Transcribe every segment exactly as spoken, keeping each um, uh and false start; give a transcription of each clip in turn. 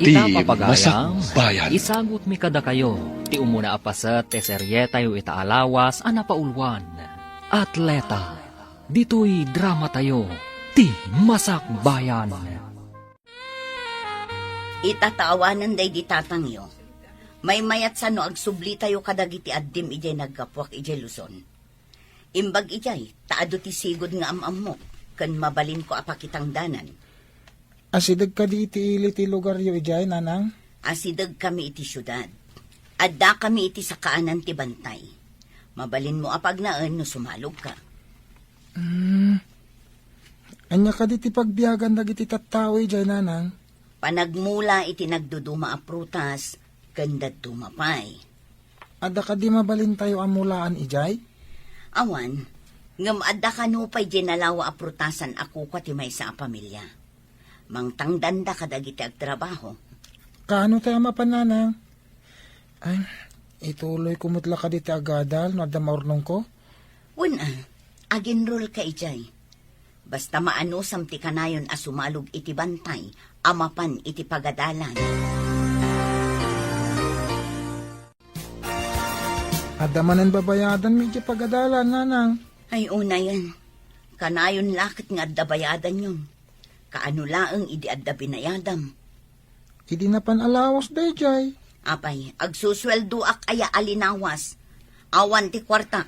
Ita, ti papagayam, Masakbayan. Isagutmi kadakayo ti umuna a paset ti serietayo ita a lawas a napauluan, Atleta. Ditoy dramatayo, ti Masakbayan. Ita ta awanen daydi tatangyo, maymayatsa no agsublitayo kadagiti addim idiay naggapuak idiay Luzon. Imbag idiay, ta adu ti sigud nga am-ammok, ken mabalinko a pakitangdanan. Asideg kadi iti ili ti lugaryo idiay, Nanang? Asidegkami iti siudad. Addakami iti sakaanan ti bantay. Mabalinmo a pagnaen no sumalogka. Hmm. Ania kadi ti pagbiagan dagiti tattao idiay, Nanang? Panagmula iti nagduduma a prutas, ken dadduma pay. Adda kadi mabalintayo a mulaan idiay? Awan, ngem adda kano pay diay nalawa a prutasan a kukua ti maysa a pamilia. Mangtangdanda kadagiti agtrabaho. Kaano tay a mapan, Nanang? Ay, ituloyko met la kadi ti agadal no adda maurnongko? Wen a, aginrolka idiay. Basta maanusam ti kanayon a sumalog iti bantay a mapan iti pagadalan. Adda manen babayadanmi iti pagadalan, Nanang? Ay, unayen. Kanayon la ket nga adda bayadanyon. Kaano laeng idi adda binayadam? Idi napan a lawas daydiay. Apay, agsusueldoak aya a linawas? Awan ti kuarta.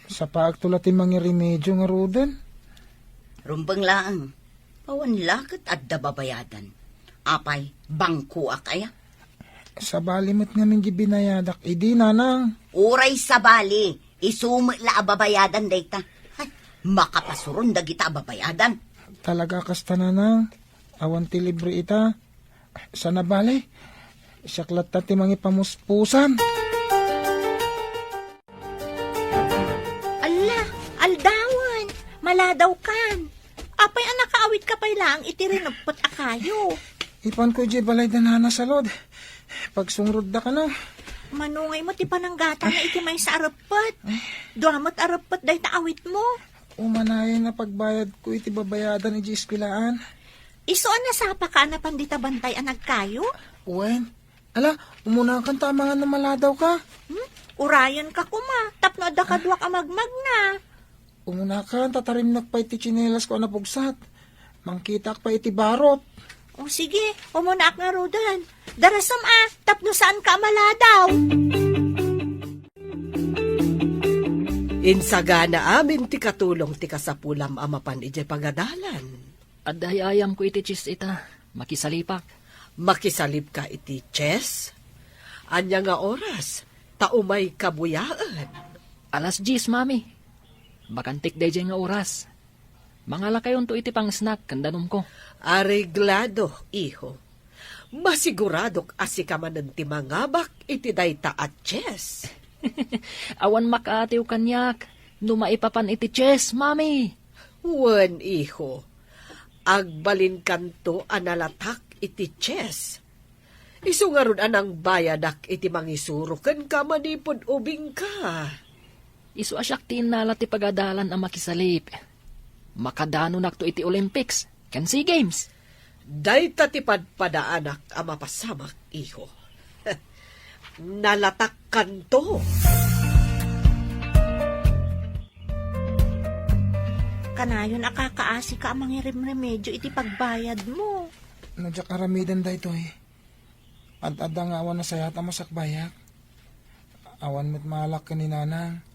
Sapaakto la ti mangiremedio ngaruden. Rumbeng laeng. Awan la ket adda babayadan. Apay, bangkoak aya? Sabali met ngamin di binayadak idi, Nanang. Uray sabali, isu met la a babayadan dayta. Ay, makapasuron dagita a babayadan. Talaga kasta, Nanang? Awan ti libre ita? Sana bale, siak latta ti mangipamuspusan. Alla, aldawen, maladawkan. Apay a nakaawitka pay laeng iti rineppet a kayo? Ipanko idiay balay da Nana Salud. Pagsungrod da kano. Mano ngay met ti pananggatangna iti maysa a reppet? Dua met a reppet dayta awitmo. Umanayen a pagbayadko iti babayadan idiay eskuelaan. Isu a nasapaka a napan dita bantay a nagkayo? Wen, ala, umunakan ta amangan no maladawka. Hmm? Urayenka koma, tapno adda kaduak a magmagna. Umunakan, ta tarimnak pay ti tsinelasko a napugsat. Mangkitaak pay iti barot. O sige, umunaak ngaruden. Darasem a, tapno saanka a maladaw. Insagana amin ti katulong ti kasapulam a mapan idiay pagadalan. Adda ay-ayamko iti chess ita. Makisalipak. Makisalipka iti chess? Ania nga oras? Ta umayka buyaen. Alas dies, Mami. Bakantik daydiay nga oras. Mangalakayonto iti pang-snack ken danumko. Areglado, iho. Masiguradok a sika manen ti mangabak iti dayta a chess. Awan makaatiw kaniak no maipapan iti chess, Mami. Wen, iho. Agbalinkanto a nalatak iti chess. Isu ngarud a nangbayadak iti mangisuro kenka manipud ubingka. Isu a siak ti innala ti pagadalan a makisalip. Makadanonakto iti Olympics ken SEA Games. Dayta ti padpadaanak a mapasamak, iho. Nalatakkanto. Kanayon a kakaasika a mangirimremedio iti pagbayadmo. No diak aramiden daytoy, ad-adda nga awan nasayaat a masakbayak. Awan met maalak ken ni Nanang,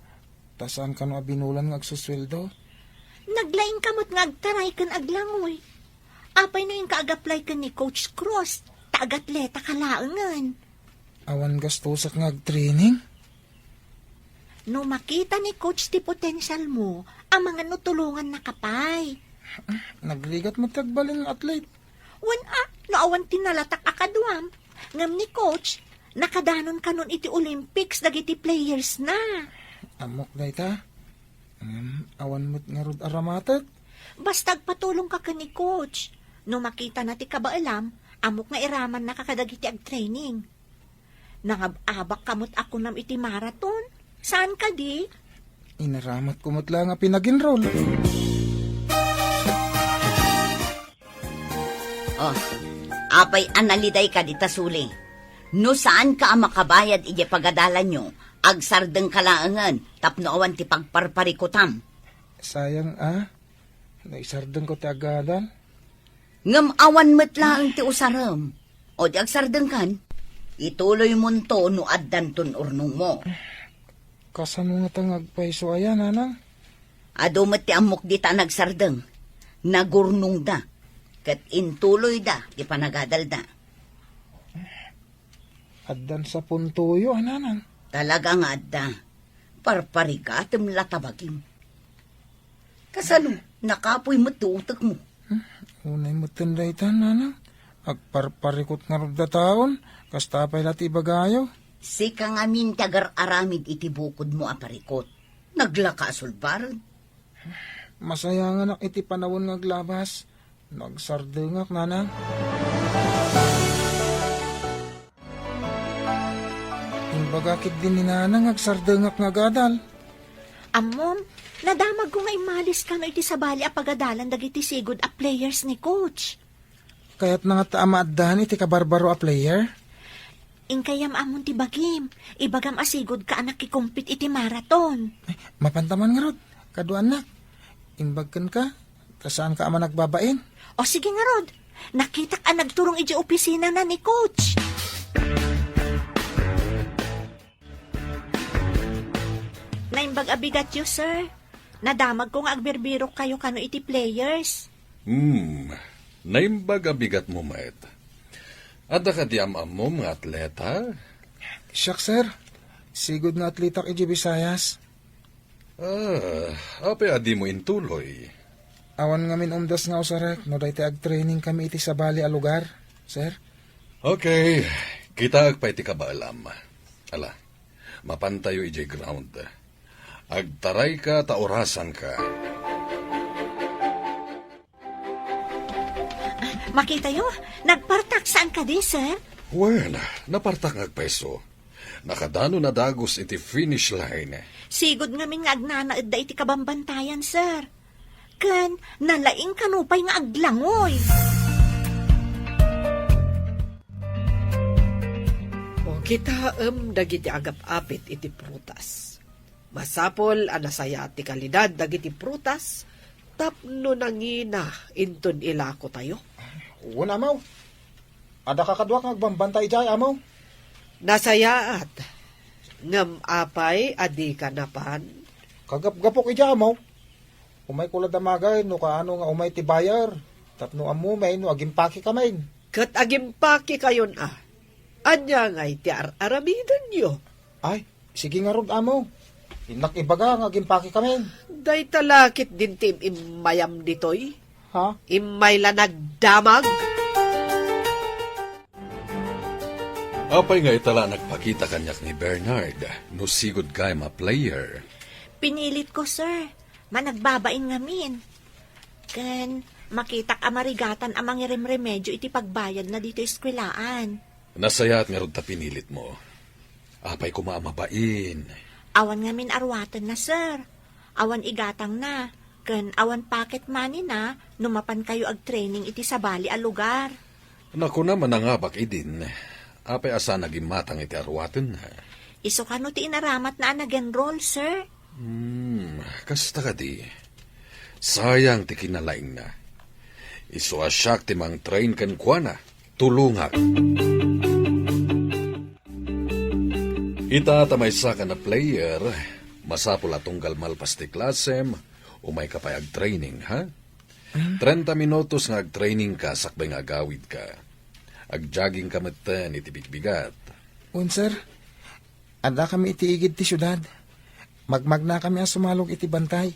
ta saan kano a binulan nga agsusueldo. Naglaingka met nga agtaray ken aglangoy. Apay no inka ag-apply ken ni Coach Cruz, ta agatleta ka laengen. Awan gastusak nga agtraining? No makita ni Coach ti potensialmo, amangan no tulongannaka pay. Nagrigat met ti agbalin nga athlete. Wen a, no awan ti nalatak a kaduam. Ngem ni Coach, nakadanon kanon iti Olympics dagiti players na. Ammok dayta. Ngem awan met ngarud a ramatek. Basta agpatulongka ken ni Coach. No makitana ti kabaelam, ammok nga iramannaka kadagiti agtraining. Nangab-abakka met a kunam iti marathon. Saan kadi? Inaramatko met la nga pinag-enroll. Ah, Apay a nalidayka dita suli? No saanka a makabayad idiay pagadalanyo, agsardengka laengen tapno awan ti pagparparikutam. Sayang a, no isardengko ti agadal. Ngem awan met laeng ti usarem. O di agsardengkan, ituloymonto no addanton urnongmo. Kasano ngata nga agpayso aya, nanang? Adu met ti ammok dita a nagsardeng. Nagurnongda, ket intuloyda ti panagadalda. Addan sapuntoyo a, nanang? Talaga nga adda. Parparigatem la ta bagim. Kasano? Nakapuy met ti utekmo. Hmm, unay metten dayta, nanang. Agparparikut ngarud dataon, kasta pay la ti ibagayo. Sika ngamin ti agar-aramid iti bukodmo a parikut. Naglaka a sulbaren. Masayanganak iti panawen nga aglabas. Nagsardengak, nanang. Imbaga ketdi ni nanang nga agsardengak nga agadal. Ammom, nadamagko nga immalis kano iti sabali a pagadalan dagiti sigud a players ni coach. Kayatna ngata a maaddan iti kabarbaro a player? Inkayam ammon ti bagim. Ibagam a sigudka a nakikompete iti marathon. Ay, mapanta man ngarud. Kaduanak. Imbag kenka, ta saanka a managbabain. O sige ngarud. Nakitak a nagturong idiay opisinana ni coach. Naimbag a bigatyo, sir. Nadamagko nga agbirbirokkayo kano iti players. Hmm, naimbag a bigatmo met. Adda kadi am-ammom nga atleta? Siak, sir. Sigud nga atletak idiay Visayas. Ah, apay a dimo intuloy? Awan ngamin umdas nga usarek no daytoy agtraining kami iti sabali a lugar, sir. Okay, kitaek pay ti kabaelam. Ala, mapantayo idiay ground. Agtarayka ta orasanka. Makitayo, nagpartak saan kadi, sir? Well, napartak nga agpayso. Nakadanon a dagus iti finish line. Sigud ngamin nga agnanaedda iti kabambantayan, sir. Ken nalaing kano pay nga aglangoy. O, kitaem dagiti agap-apit iti prutas. Masapul a nasayaat ti kalidad dagiti prutas tapno nangina inton ilakotayo. Wen, Amaw. Adda kakaduak nga agbambantay idiay, Amaw. Nasayaat. Ngem apay a dika napan? Kagapgapok idiay, Amaw. Umayko la damagay no kaano nga umay ti buyer. Tapno ammomi no agimpakekamin. Ket agimpakekayon a. Ania ngay ti ar-aramidenyo? Ay, sige ngarud, Amaw. Innak ibaga nga agimpakekamin. Dayta la ketdin ti im-immayam ditoy. Ha? Immay la nagdamag. Apay nga ita la nagpakita kaniak ni Bernard no sigud gayam a player? Pinilitko, sir. Managbabain ngamin. Ken makitak a marigatan a mangiremremedyo iti pagbayadna ditoy eskwelaan. Nasayaat ngarud ta pinilitmo. Apay koma a mabain. Awan ngamin aruatenna, sir. Awan igatangna, ken awan pocket money-na no mapankayo agtraining iti sabali a lugar. Nakuna, manangabak idin. Apay a saan a gimmatang iti aruatenna? Isu kano ti inaramatna a nag-enroll, sir? Hmm, kasta kadi. Sayang ti kinalaingna. Isu a siak ti mangtrain kenkuana. Tulongak. Ita ta maysaka a player, masapul a tunggal malpas ti klasem, umayka pay agtraining, ha? Hmm? Trenta minutos nga agtrainingka sakbay nga agawidka. Agjoggingka metten iti bigbigat. Wen, sir. Addakami iti igid ti siudad. Magmagnakami a sumalog iti bantay.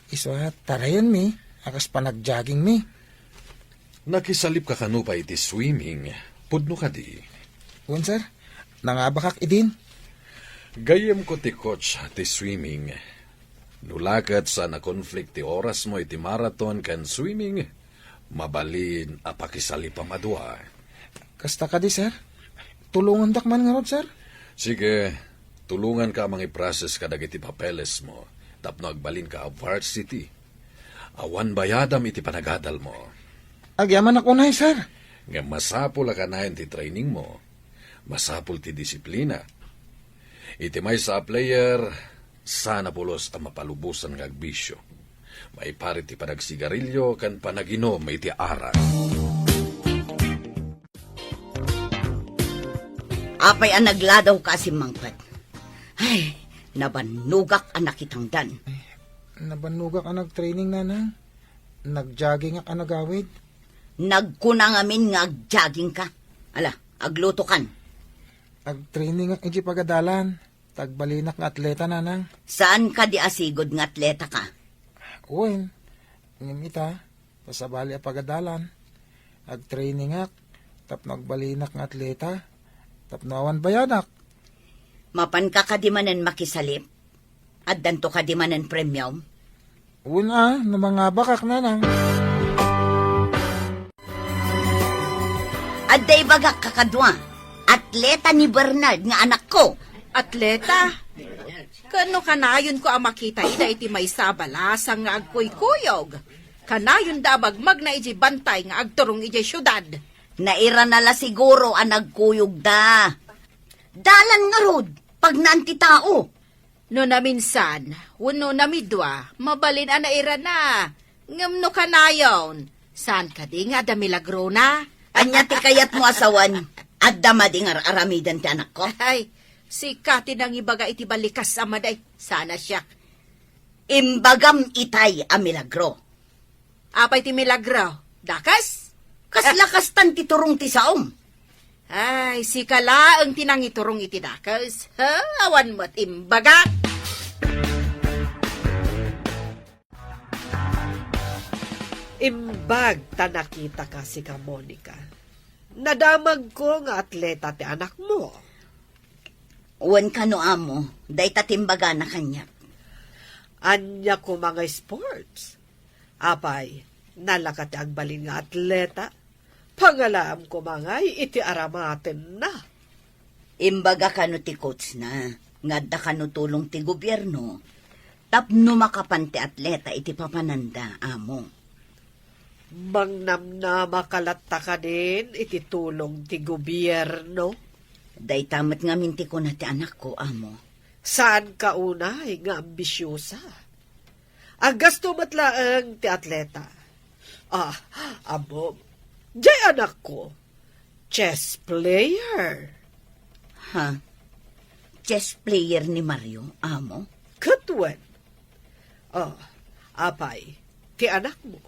Isu a tarayenmi a kas panagjoggingmi. Nakisalipka kano pay iti swimming? Pudno kadi? Wen, sir. Nangabakak idin. Gayyemko ti coach ti swimming. No la ket saan a conflict ti orasmo iti marathon ken swimming, mabalin a pakisalipam a dua. Kasta kadi, sir? Tulongandak man ngarud, sir? Sige, tulonganka a mangiprocess kadagiti papelesmo tapno agbalinka a varsity. Awan bayadam iti panagadalmo. Agyamanak unay, sir. Ngem masapul a kanayon ti trainingmo. Masapul ti disiplina. Iti maysa a player, saan a pulos a mapalubosan nga agbisio. Maiparit ti panagsigarilio ken panaginum iti arak. Apay a nagladaw ka a simmangpet? Ay, nabannogak a nakitangdan. Nabannogak a nagtraining, Nanang. Nagjoggingak a nagawid. Nagkuna ngamin nga agjogging ka. Ala, agluto kan. Agtrainingak iti pagadalan. Ta agbalinak nga atleta, Nanang. Saan kadi a sigud nga atleta ka? Wen, ngem ita, ta sabali a pagadalan. Agtrainingak, tapno agbalinak nga atleta, tapno awan bayadak. Mapanka kadi manen makisalip? Addanto kadi manen premium? Wen a, no mangabakak, Nanang. Adda ibagak kakadua, atleta ni Bernard nga anakko. Atleta? Ken no kanayonko a makita ida iti maysa a balasang nga agkuykuyog, kanayonda a magmagna idiay bantay nga agturong idiay siudad. Nairana la siguro a nagkuyogda. Dalan ngarud, pagnaan ti tao. No naminsan, wenno namidua, mabalin a nairana. Ngem no kanayon, saan kadi nga adda milagrona? Ania ti kayatmo a sawen? Adda madi nga ar-aramiden ti anakko? Ay, sika ti nangibaga iti balikas a madi, saan a siak. Imbagam itay a milagro. Apay ti milagro? Dakes? Kasla kastan ti turong ti saom. Ay, sika laeng ti nangiturong iti dakes. Ha? Awan met imbagak. Imbag ta nakitaka, sika, Monica. Nadamagko nga atleta ti anakmo. Wen kano, amo, dayta ti imbagana kaniak. Ania koma nga sports? Apay, nalaka ti agbalin nga atleta? Pangalaam koma ngay iti aramatenna. Imbaga kano ti coachna nga adda kano tulong ti gobierno tapno makapan ti atleta iti papananda, amo. Mangnamnama ka latta kadin iti tulong ti gobierno? Dayta met ngamin ti kuna ti anakko, amo. Saanka unay nga ambisiosa. Aggasto met laeng ti atleta. Ah, ammom, diay anakko, chess player. Ha? Chess player ni Mario, amo? Ket wen. Ah, apay, ti anakmo?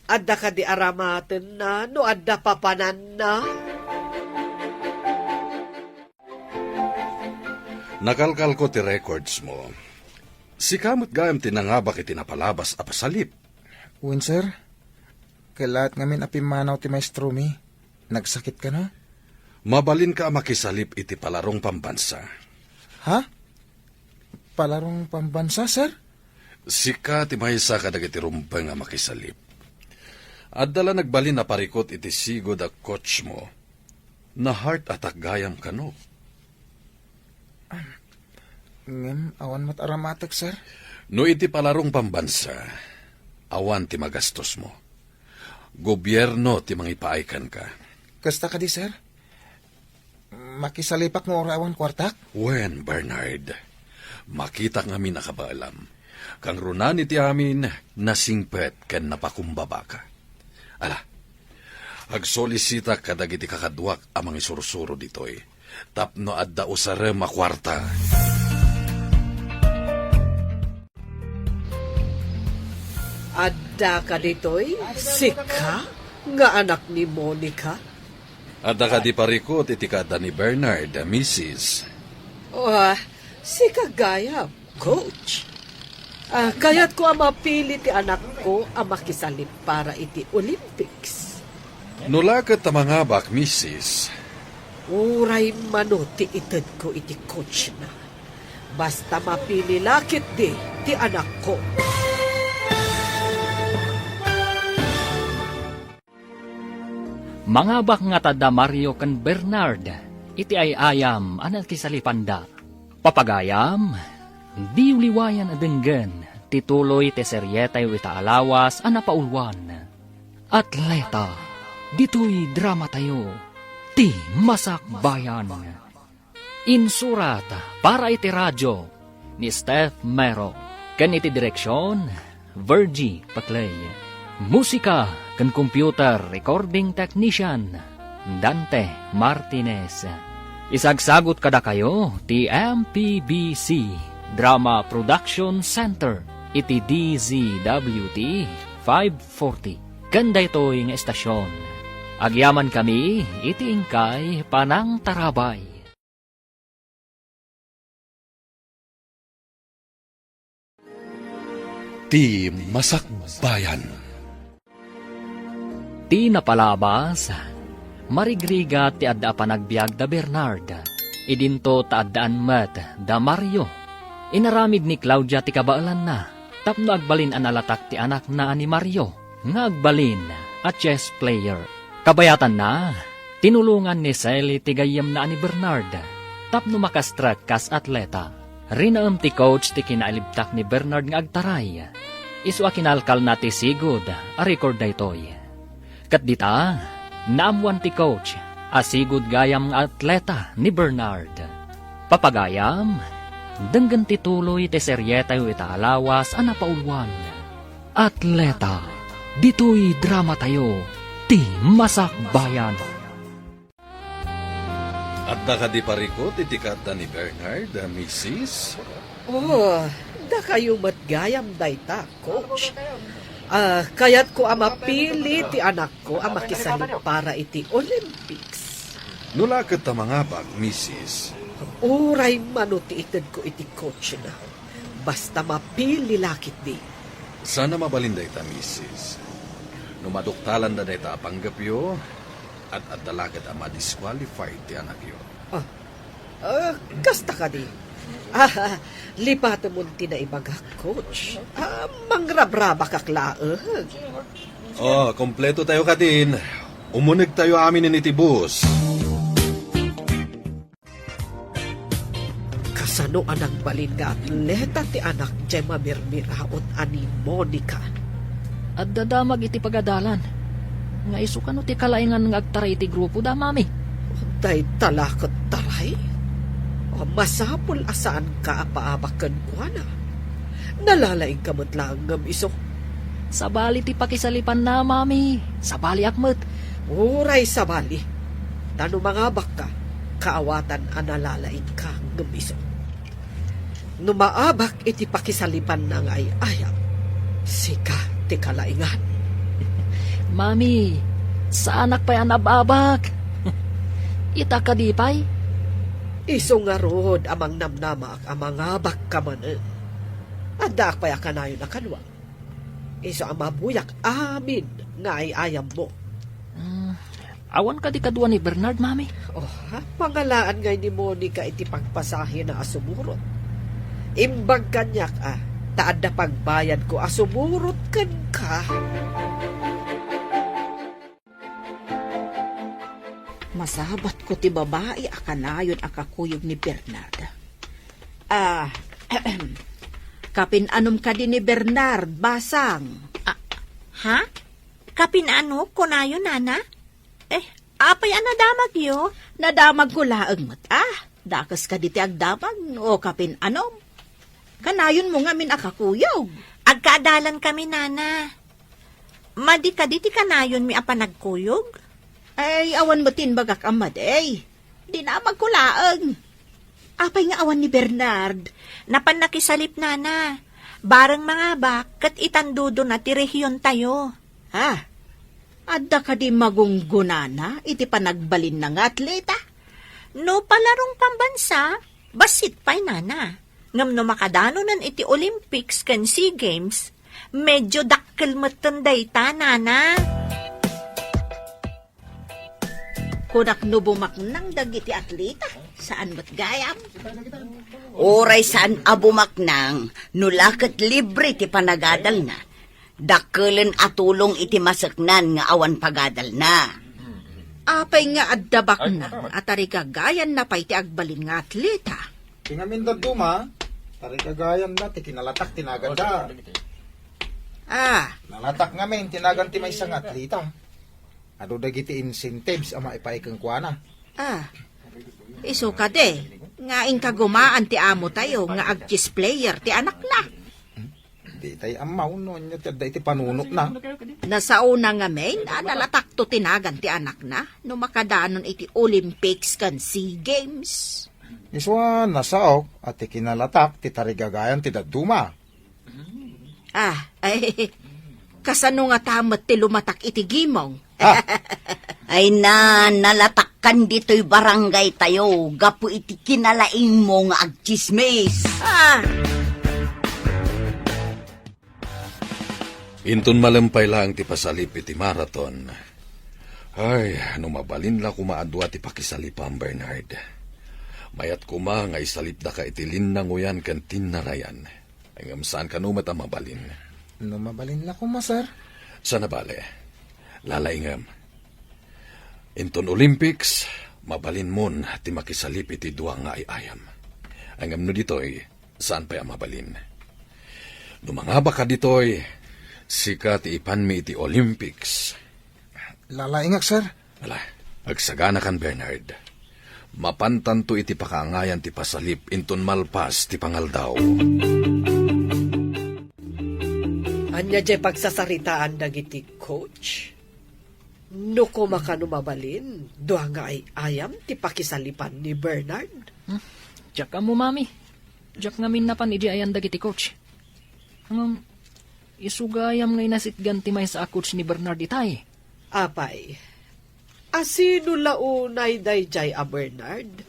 Adda kadi aramatenna no adda papananna? Nakalkalko ti records mo. Sika met gayam ti nangabak iti napalabas a pasalip. Wen, sir. Kellaat ngamin a pimmanaw ti maestromi. Nagsakit kano? Mabalinka a makisalip iti palarong pambansa. Ha? Palarong pambansa, sir? Sika ti maysa kadagiti rumbeng a makisalip. Adda la nagbalin a parikut iti sigud a coach mo. Na-heart attack gayam kano. Ngem awan met aramatek, sir. No iti palarong pambansa, awan ti magastos mo. Gobierno ti mangipaay kenka. Kasta kadi, sir? Makisalipak no uray awan kuartak? Wen, Bernard. Makitak ngamin a kabaelam. Kangrunaan iti amin, nasingpet ken napakumbabaka. Ala, agsolisitak kadagiti kakaduak a mangisursuro ditoy tapno adda usarem a kuarta. Adda kaditoy sika nga anak ni Monica? Adda kadi parikut iti kaadda ni Bernard, misis? Oh, sika gayam, coach. Ah, kayatko a mapili ti anakko a makisalip para iti Olympics. No la ket a mangabak, misis? Uray mano ti itedko iti coachna. Basta mapili la ketdi ti anakko. Mangabak ngata da Mario ken Bernard iti ay-ayam a nakisalipanda. Papagayam, diyo liwayan a denggen ti tuloy ti serietayo ita a lawas a napauluan, Atleta. Ditoy dramatayo, ti Masakbayan. Insurat para iti radio ni Steph Mero, ken iti direksion, Virgie Paclay. Musika ken computer recording technician, Dante Martinez. Isagsagot kadakayo ti M P B C Drama Production Center iti D Z W T five forty. Ken daytoy nga estasion, agyamankami iti inkay panangtarabay. Ti Masakbayan. Ti napalabas, marigrigat ti adda a panagbiag da Bernard. Idinto ta addaan met da Mario. Inaramid ni Claudia ti kabaelanna tapno agbalin a nalatak ti anakna a ni Mario nga agbalin a chess player. Kabayatanna, tinulongan ni Sally ti gayyemna a ni Bernard tapno makastrek kas atleta. Rinaem ti coach ti kinalibtak ni Bernard nga agtaray. Isu a kinalkalna ti sigud a record daytoy. Ket dita, naammuan ti coach a sigud gayam nga atleta ni Bernard. Papagayam, denggen ti tuloy ti serietayo ita a lawas a napauluan. Atleta, ditoy dramatayo, ti Masakbayan. Adda kadi parikut iti kaadda ni Bernard, a misis? Oh, dakayo met gayam dayta, coach. Ah, kayatko a mapili ti anakko a makisalip para iti Olympics. No la ket ta mangabak, misis? Uray mano ti itedko iti coachna. Basta mapili la ketdi. Saan a mabalin dayta, misis. No maduktalanda dayta a panggepyo, ad-adda la ket a ma-disqualified ti anakyo. Ah, ah, kasta kadi? Ah, lipatemon ti naibagak, coach. Ah, mangrabrabakak laeng. Oh, kompleto tayo kadin. Umuneg tayo aminen iti bus. Kasano a nagbalin nga atleta ti anak jay mamirmiraot a ni Monica? Adda damag iti pagadalan. Nga isu kano ti kalaingan nga agtaray iti grupo da, Mami? Dayta la ket taray? Masapul a saanka a paabak kenkuana. Nalalaingka met laeng ngem isu. Sabali ti pakisalipanna, Mami. Sabaliak met. Uray sabali. Ta no mangabakka, kaawatan a nalalaingka ngem isu. No maabak iti pakisalipanna nga ay-ayam, sika ti kalaingan. Mami, saanak pay a nab-abak. Ita kadi pay? Isu ngarud a mangnamnamaak a mangabakka manen. Addaak pay a kanayon a kadua. Isu a mabuyak amin nga ay-ayammo. Hmm, awan kadi kadua ni Bernard, Mami? Oh, ha? Pangalaan ngay ni Monica iti pagpasahina a sumurot. Imbag kaniak a, ta adda pagbayadko a sumurot kenka. Masabatko ti babai a kanayon a kakuyog ni Bernard. Ah, kapin-anom kadi ni Bernard, basang? Ah, ha? Kapin-ano, kunayo, nana? Eh, apay a nadamagyo? Nadamagko laeng met, ah. Dakes kadi ti agdamag, o kapin-anom? Kanayonmo ngamin a kakuyog. Agkaadalan kami, nana. Madi kadi ti kanayonmi a panagkuyog? Ay, awan met ti imbagak a madi. Dinamagko laeng. Apay nga awan ni Bernard? Napan nakisalip, nana. Bareng mangabak, ket itandodona ti rehiontayo. Ha? Adda kadi magunggonana iti panagbalinna nga atleta? No palarong pambansa, bassit pay, nana. Ngem no makadanonen iti Olympics ken Sea Games, medyo dakkel metten dayta, nana. Kunak no bumaknang dagiti atleta, saan met gayam? Uray saan a bumaknang, no la ket libre ti panagadalna, dakkelen a tulong iti maseknan nga awan pagadalna. Apay nga adda baknang a tarigagayanna pay ti agbalin nga atleta? Ti ngamin dadduma, tarigagayanna ti kinalatak ti naganda. Ah. Nalatak ngamin ti nagan ti maysa nga atleta. Adu dagiti incentives a maipaay kenkuana. Ah, isu kadi, nga inkagumaan ti amotayo nga ag-chess player ti anakna. Di tay ammaw no anya ti adda iti panunotna. Nasaona ngamin a nalatakto ti nagan ti anakna no makadanon iti Olympics ken SEA Games. Isua, nasaok a ti kinalatak ti tarigagayan ti dadduma. Ah, ay, kasano ngata met ti lumatak iti gimong? Ah. Ay na, nalatakkan ditoy barangay tayo gapu iti kinalaingmo nga agtsismis. Ah. Inton malem pay laeng ti pasalip iti marathon. Ay, no mabalin la koma a dua ti pakisalipam, Bernard. Mayat koma nga isalipdaka iti linnangoyan ken tinnarayan. Ngem saan kano met a mabalin. No mabalin la koma, sir? Saan a bale. Lalaingem. Inton Olympics, mabalinmon ti makisalip iti dua nga ay-ayam. Ngem no ditoy, saan pay a mabalin. No mangabaka ditoy, sika ti ipanmi iti Olympics. Lalaingak, sir. Ala, agsaganakan, Bernard. Mapantanto iti pakaangayan ti pasalip inton malpas ti pangaldaw. Ania jay pagsasaritaan dagiti coach? No koma kano mabalin, dua nga ay-ayam ti pakisalipan ni Bernard? Hmm? Diak ammo, Mami. Diak ngamin napan idi ayan dagiti coach. Ngem, isu gayam nga inasitgan ti maysa a coach ni Bernard itay. Apay, asino la unay daydiay a Bernard?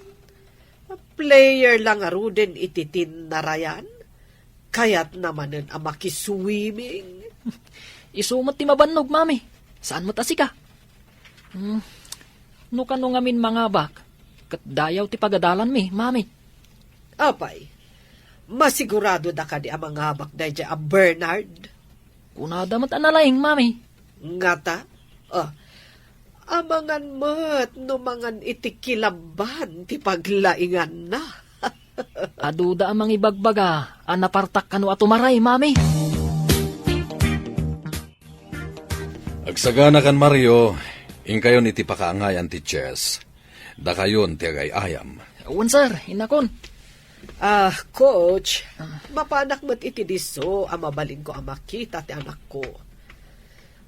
Player la ngaruden iti tinnarayan? Kayatna manen a makiswimming? Isu met ti mabannog, Mami. Saan met a sika? Hmm, no kano ngamin mangabak, ket dayaw ti pagadalanmi, Mami. Apay, masiguradoda kadi a mangabak daydiay a Bernard? Kunada met a nalaing, Mami. Ngata? Ah, amangan met no mangan iti kilabban ti paglainganna. Aduda a mangibagbaga a napartak kano a tumaray, Mami. Agsaganakan, Mario, inkayon iti pakaangayan ti chess. Dakayon ti agay-ayam. Wen, sir, innakon. Ah, coach, mapanak met iti disso a mabalinko a makita ti anakko.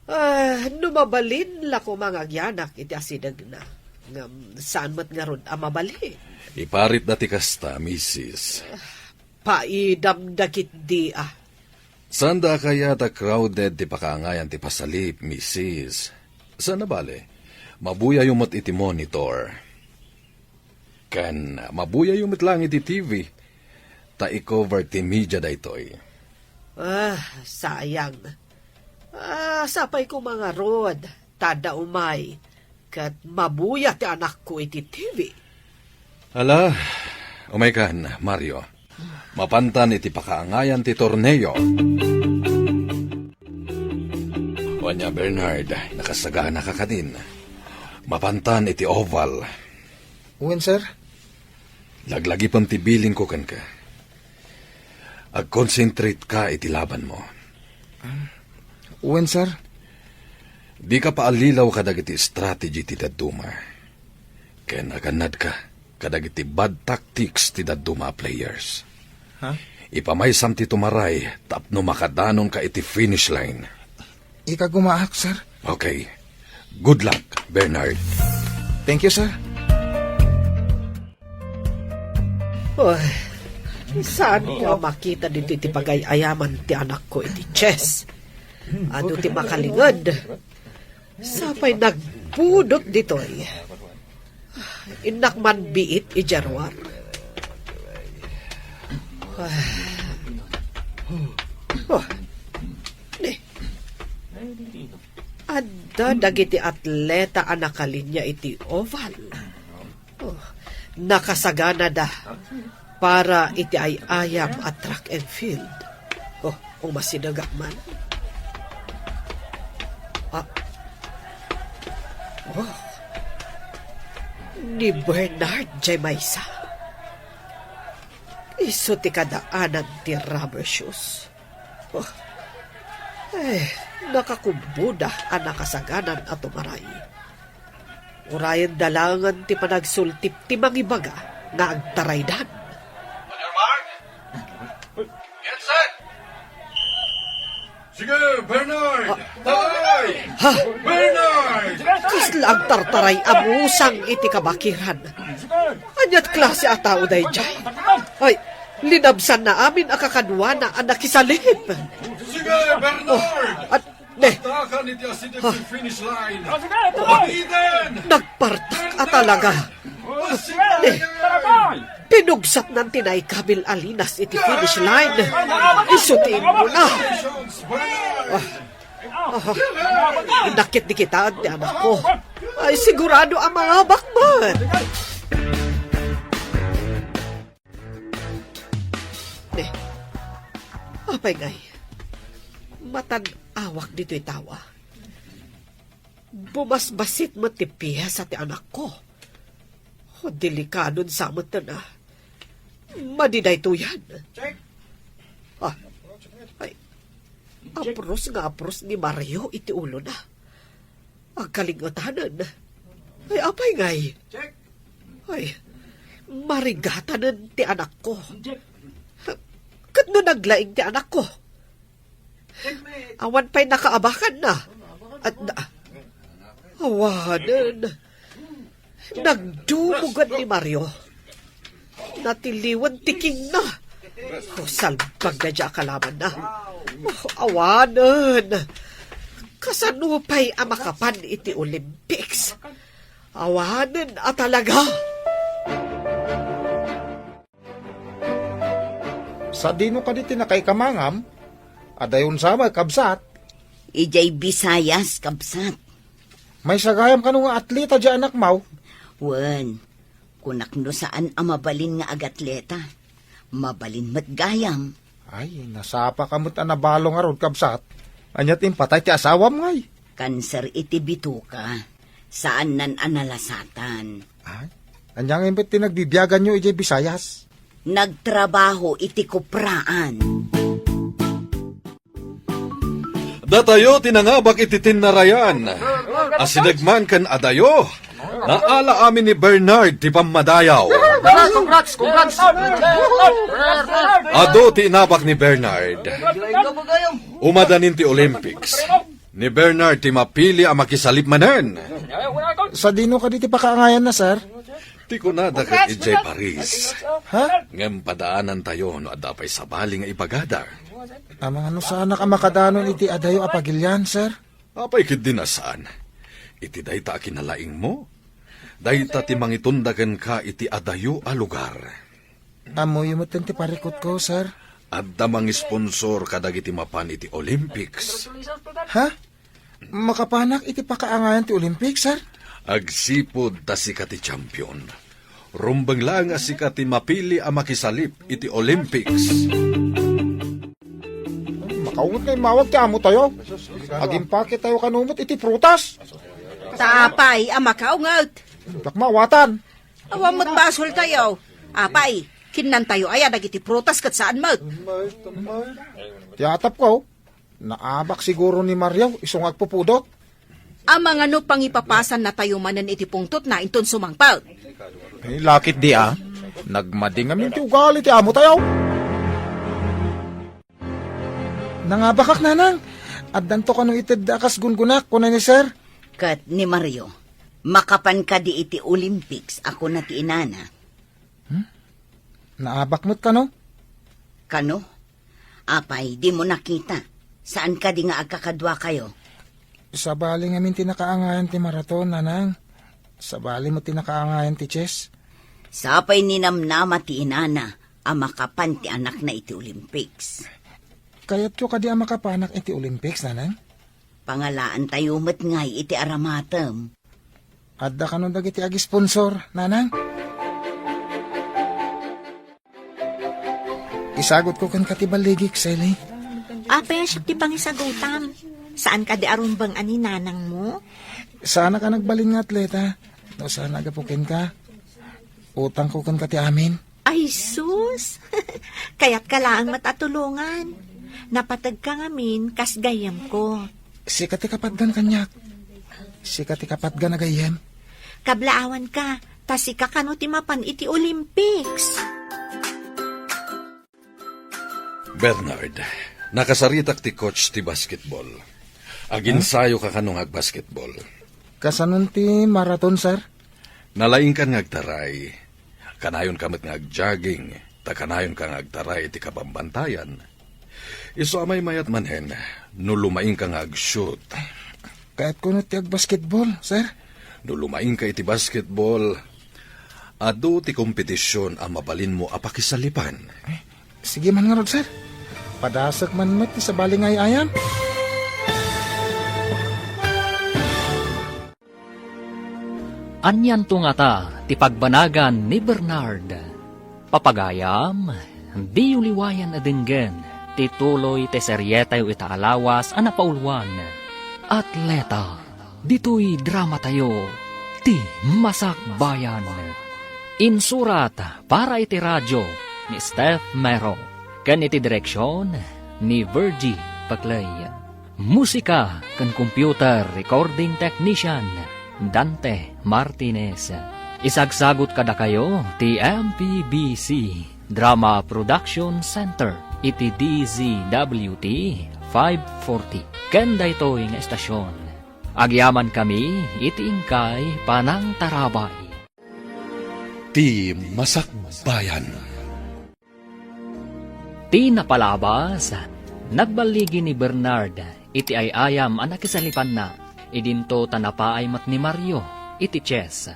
Ah, no mabalin la koma nga agyanak iti asidegna. Ngem saan met ngarud a mabalin. Iparitda ti kasta, misis. Paidam dagiti, ah. Saanda a kayat a crowded ti pakaangayan ti pasalip, misis. Saan a bale, mabuyayo met iti monitor. Ken mabuyayo met laeng iti T V, ta i-cover ti media daytoy. Ah, sayang. Ah, sapay koma ngarud, ta adda umay, ket mabuya ti anakko iti T V. Ala, umaykan, Mario. Mapantan iti pakaangayan ti torneo. Wen, Bernard, nakasaganaka kadin. Mapantan iti oval. Wen, sir. Laglagipem ti bilinko kenka. Agconcentrate ka iti labanmo. Wen, sir. Dika paallilaw kadagiti strategy ti dadduma. Ken agannadka kadagiti bad tactics ti dadduma a players. Ha? Ipamaysam ti tumaray tapno makadanonka iti finish line. Ikagumaak, sir. Okay. Good luck, Bernard. Thank you, sir. Oy, saan ko a makita ditoy ti pagay-ayaman ti anakko iti chess? Adu ti makalinged. Sapay nagpudot ditoy. Innak man biit idiay ruar. Oh, ni. Adda dagiti atleta a nakalinya iti oval. Oh, nakasaganada para iti ay-ayam a track and field. Oh, umasidegak man. Ah. Oh. Ni Bernard jay maysa. Isu ti kadaanan ti rubber shoes. Oh. Eh, nakakumboda a nakasaganan a tumaray. Urayenda laengen ti panagsultip ti mangibaga nga agtaraydan. Sige, Bernard! Taray! Ha? Bernard! Kasla agtartaray a musang iti kabakiran. Aniat klase a tao daydiay? Ay, linabsanna amin a kakaduana a nakisalip. Sige, Bernard! At, ne, Takan iti asideg ti finish line. Nagpartak a talaga. Ne, pinugsatnan ti naikabil a linas iti finish line. Isu ti immuna. Ah, ah, nakit di kitaan ti anakko. Ay, sigurado a mangabak man. Ne, apay ngay, matan-awak ditoy tawa. Bumasbasit met ti piesa ti anakko. O, delikadon sa met na. Madi daytoyan. Check. Ah, ay, apros nga apros ni Mario iti ulona. Agkalingetanen. Ay, apay ngay? Check. Ay, marigatanen ti anakko. Check. Ket no naglaing ti anakko? Awan pay nakaabakanna. At na, awanen. Nagdumugan ni Mario. Natiliwen ti kingna. O, salbag na dia kalabanna. O, awanen. Kasano pay a makapan iti Olympics? Awanen a talaga. Sadino kadi ti nakaikamangam? Adayon sa met, kabsat. Idiay Visayas, kabsat. Maysa gayam kano nga atleta diay anakmo? Wen, kunak no saan a mabalin nga agatleta. Mabalin met gayam. Ay, nasapaka met a nabalo ngarud, kabsat. Ania ti impatay ti asawam ngay? Kanser iti bituka. Saannan a nalasatan. Ay, ania ngay met ti nagbibiaganyo idiay Visayas? Nagtrabaho iti kupraan. Datayo ti nangabak iti tinnarayan. Asideg man ken adayo, naala amin ni Bernard ti pammadayaw. Congrats, congrats, congrats. Adu ti inabak ni Bernard. Umadanin ti Olympics. Ni Bernard ti mapili a makisalip manen. Sadino kadi ti pakaangayanna, sir? Ti kunada ket idiay Paris. Ha? Ngem padaanantayo no adda pay sabali nga ibagada. Amangan no saanak a makadanon iti adayo a pagilian, sir? Apay ketdi a saan? Iti dayta a kinalaingmo, dayta ti mangitunda kenka iti adayo a lugar. Ammoyo metten ti parikutko, sir. Adda mangisponsor kadagiti mapan iti Olympics. Ha? Makapanak iti pakaangayan ti Olympics, sir? Agsipud ta sika ti champion. Rumbeng laeng a sika ti mapili a makisalip iti Olympics. Makaunget nga immawag ti amotayo. Agimpaketayo kano met iti prutas. Ta apay a makaunget? Dakmawatan. Awan met basoltayo. Apay, kinnantayo aya dagiti prutas ket saan met? Ti atapko, naabak siguro ni Mario isu nga agpupudot. Amangan no pangipapasannatayo manen iti pungtotna inton sumangpet. Ay, lakit di a. Nagmadi ngamin ti ugali ti amotayo. Nangabakak, nanang. Addanto kano itedda a kas gungonak, kuna ni sir. Ket ni Mario, makapan kadi iti Olympics a kuna ti inana. Hmm? Naabak met kano? Kano? Apay, dimo nakita? Saan kadi nga agkakaduakayo? Sabali ngamin ti nakaangayan ti maraton, nanang. Sabali met ti nakaangayan ti chess. Sapay ninamnama ti inana a makapan ti anakna iti Olympics. Kayatyo kadi a makapanak iti Olympics, nanang? Pangalaantayo met ngay iti aramatem. Adda kano dagiti agisponsor, nanang? Isagutko kenka ti balligik, Sally. Apay a siak ti pangisagutam? Saan kadi a rumbeng a ni nanangmo? Saanak a nagbalin nga atleta. No saan a gapu kenka, utangko kenka ti amin. Ay, sus! Kayatka laeng met a tulongan. Napategka ngamin kas gayyemko. Sika ti kapatgan kaniak. Sika ti kapatgan a gayyem. Kablaawanka, ta sika kano ti mapan iti Olympics. Bernard, nakasaritak ti coach ti basketball. Aginsayoka kano nga agbasketball. Kasanon ti marathon, sir? Nalaingkan nga agtaray. Kanayonka met nga agjogging, ta kanayonka nga agtaray iti kabambantayan. Isu a maymayat manen, no lumaingka nga ag-shoot. Kayatko no ti agbasketball, sir. No lumaingka iti basketball, adu ti kompetision a mabalinmo a pakisalipan. Eh, sige man ngarud, sir. Padasek man met ti sabali nga ay-ayam. Anianto ngata ti pagbanagan ni Bernard? Papagayam, diyo liwayan a denggen ti tuloy ti serietayo ita a lawas a napauluan, Atleta. Ditoy dramatayo, Ti Masakbayan. Insurat para iti radio ni Steph Mero, ken iti direksion ni Virgie Paclay. Musika ken computer recording technician, Dante Martinez. Isagsagut kadakayo ti M P B C Drama Production Center iti D Z W T five forty. Ken daytoy nga estasion, agyamankami iti inkay panangtarabay. Ti Masakbayan. Ti napalabas, nagballigi ni Bernard iti ay-ayam a nakisalipanna. Idinto ta napaay met ni Mario iti chess.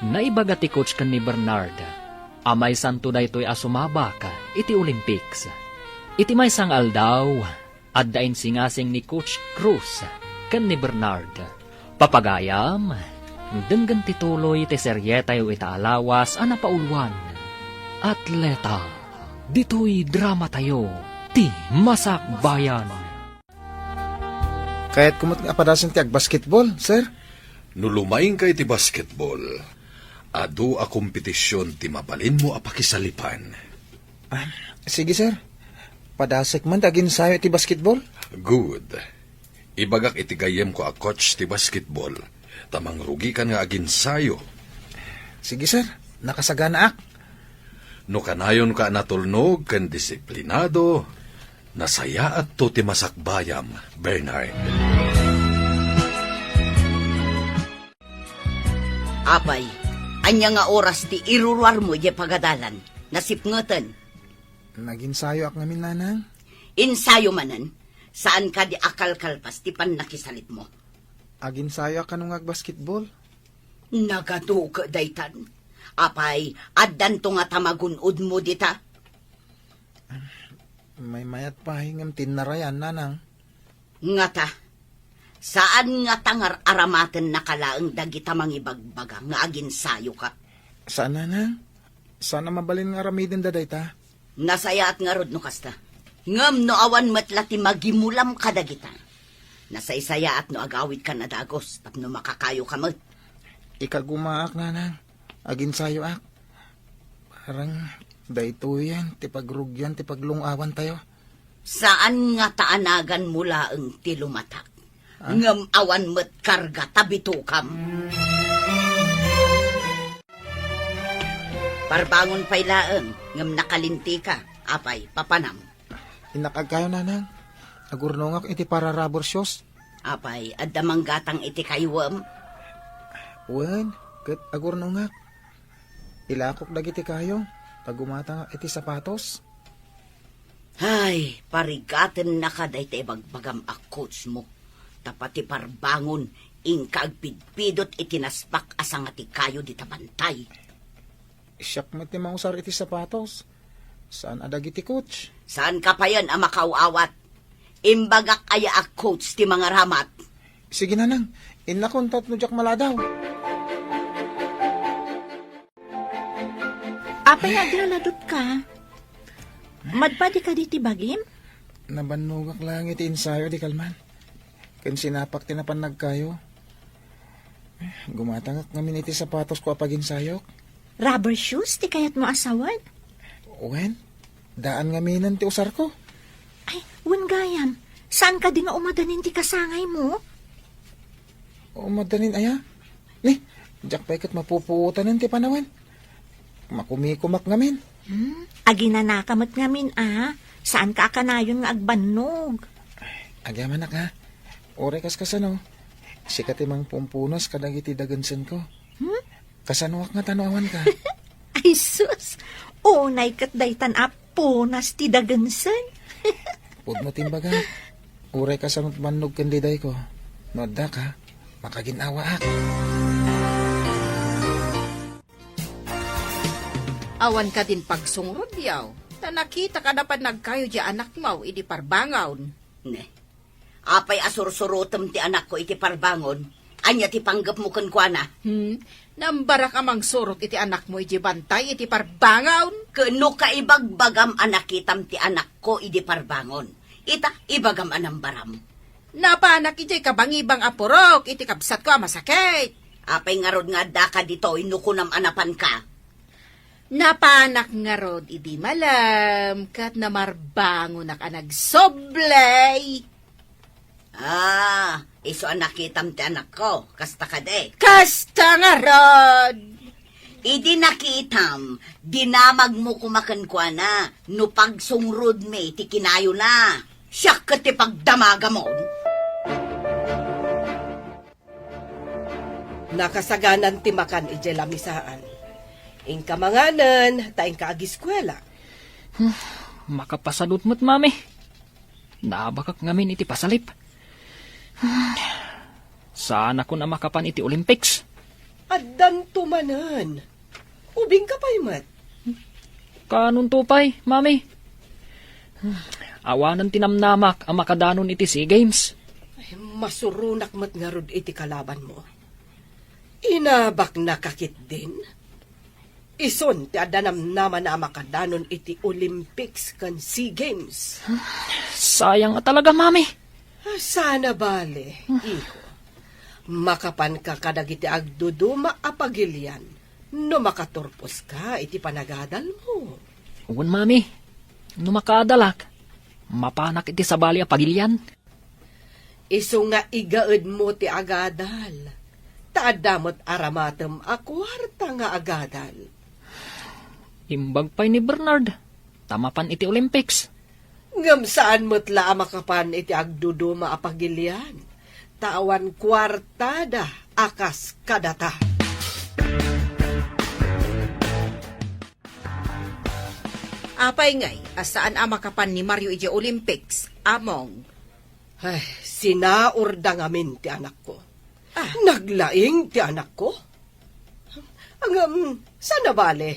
Naibaga ti coach ken ni Bernard a maysanto daytoy a sumabak iti Olympics. Iti maysa nga aldaw, adda insingasing ni Coach Cruz ken ni Bernard. Papagayam, denggen ti tuloy ti serietayo ita a lawas a napauluan. Atleta, ditoy dramatayo, Ti Masakbayan. Kayatko met nga apadasen ti agbasketball, sir. No lumaingka iti basketball, adu a kompetision ti mabalinmo a pakisalipan. Ah, sige, sir. Padasek man ti aginsayo iti basketball. Good. Ibagak iti gayyemko a coach ti basketball, ta mangrugikan nga aginsayo. Sige, sir. Nakasaganaak. No kanayonka a natulnog ken disiplinado, nasayaatto ti masakbayam, Bernard. Apay, ania nga oras ti iruruarmo idiay pagadalan? Nasipngeten. Naginsayoak ngamin, nanang. Insayo manen, saan kadi a kalkalpas ti pannakisalipmo? Aginsayoak kano nga agbasketball. Nagaduke daytan. Apay, addanto ngata magun-odmo dita? Maymayat pay ngem tinnarayan, nanang. Ngata, saan ngata nga ar-aramatennaka laeng dagita mangibagbaga nga aginsayoka? Saan, nanang. Saan a mabalin nga aramidenda dayta. Nasayaat ngarud no kasta. Ngem no awan met la ti magimulam kadagita, nasaysayaat no agawidkan a dagus tapno makakayoka met. Ikagumaak, nanang. Aginsayoak. Parang daytoyen ti pagrugian ti paglung-awantayo. Saan ngata a naganmo laeng ti lumatak, ah, ngem awan met karga ta bitokam. Parbangon pay laeng, ngem nakalintika. Apay, papanam? Innak agkayo, nanang. Agurnongak iti para-rubber shoes. Apay, adda manggatang iti kayuem? Wen, ket agurnongak. Ilakok dagiti kayo, ta gumatangak iti sapatos. Ay, parigatennaka dayta ibagbagam a coach mo. Ta pati parbangon, inka agpidpidot iti naspak a sanga ti kayo dita bantay. Siak met ti mausar iti sapatos. Saan a dagiti coach? Saanka payen a makaaw-awat. Imbagak aya a coach ti mangaramat? Sige, nanang. Innakon tapno diak maladaw. Apay nga aglaladutka? Madpadi kadi ti bagim? Nabannogak laeng iti ensayo di kalman. Ken sinapak ti napan nagkayo. Gumatangak ngamin iti sapatosko a paginsayok. Rubber shoes ti kayatmo a sawen? Wen, daan ngaminen ti usarko. Ay, wen gayam, saan kadi nga umadanin ti kasangaymo? Umadanin aya? Ni, diak pay ket mapupuotanen ti panawen. Makumikumak ngamin. Hmm? Aginanaka met ngamin, a. Saanka a kanayon nga agbannog. Agyamanak, ha? Uray kas kasano, sika ti mangpumpunas kadagiti dagensenko. Hmm? Kasanoak ngata no awanka? Ay sus! Unay ket daytan a punas ti dagensen. Pudno ti imbagak. Uray kasano ti bannog ken didayko. No addaka, makagin-awaak. Awan kadin pagsungrod, yaw. Ta nakita kada pannagkayo di anakmo idi parbangon. Ne. Apay a sursurotem ti anakko iti parbangon? Ania ti panggepmo kenkuana? Hmm? Nambarak a mangsurot iti anakmo iti bantay iti parbangon? Ken no kaibagbagam a nakitam ti anakko idi parbangon, ita, ibagam a nambaram. Napanak idiay kabangibang a purok iti kabsatko a masakit. Apay ngarud nga addaka ditoy no kunam a napanka? Napanak ngarud idi malem ket namarbangonak a nagsublay. Ah, isu a nakitam ti anakko, kasta kadi? Kasta ngarud! Idi nakitam, dinamagmo koma kenkuana no pagsungrodmi ti kinayona. Siak ket ti pagdamagamon. Nakasaganan ti makan idiay lamisaan. Inka manganen, ta inka agiskuela. Hmm, makapasadut met, Mami. Naabakak ngamin iti pasalip. Hmm, saanakon a makapan iti Olympics. Addanto manen. Ubingka pay met. Kaanonto pay, Mami? Awanen ti namnamak a makadanon iti SEA Games. Ay, masuronak met ngarud iti kalabanmo. Inabaknaka ketdin? Isun ti adda namnamana a makadanon iti Olympics ken SEA Games. Sayang a talaga, Mami. Ah, sana bale, iho. Makapanka kadagiti agduduma a pagilian no makaturposka iti panagadalmo. Wen, Mami. No makaadalak, mapanak iti sabali a pagilian. Isu nga igaedmo ti agadal, ta adda met aramatem a kuarta nga agadal. Imbag pay ni Bernard, ta mapan iti Olympics. Ngem saan met la a makapan iti agduduma a pagilian, ta awan kuartada a kas kadata. Apay ngay a saan a makapan ni Mario idiay Olympics, Among? Ay, sinaurda ngamin ti anakko. Ah. Naglaing ti anakko? Ngem, saan a bale.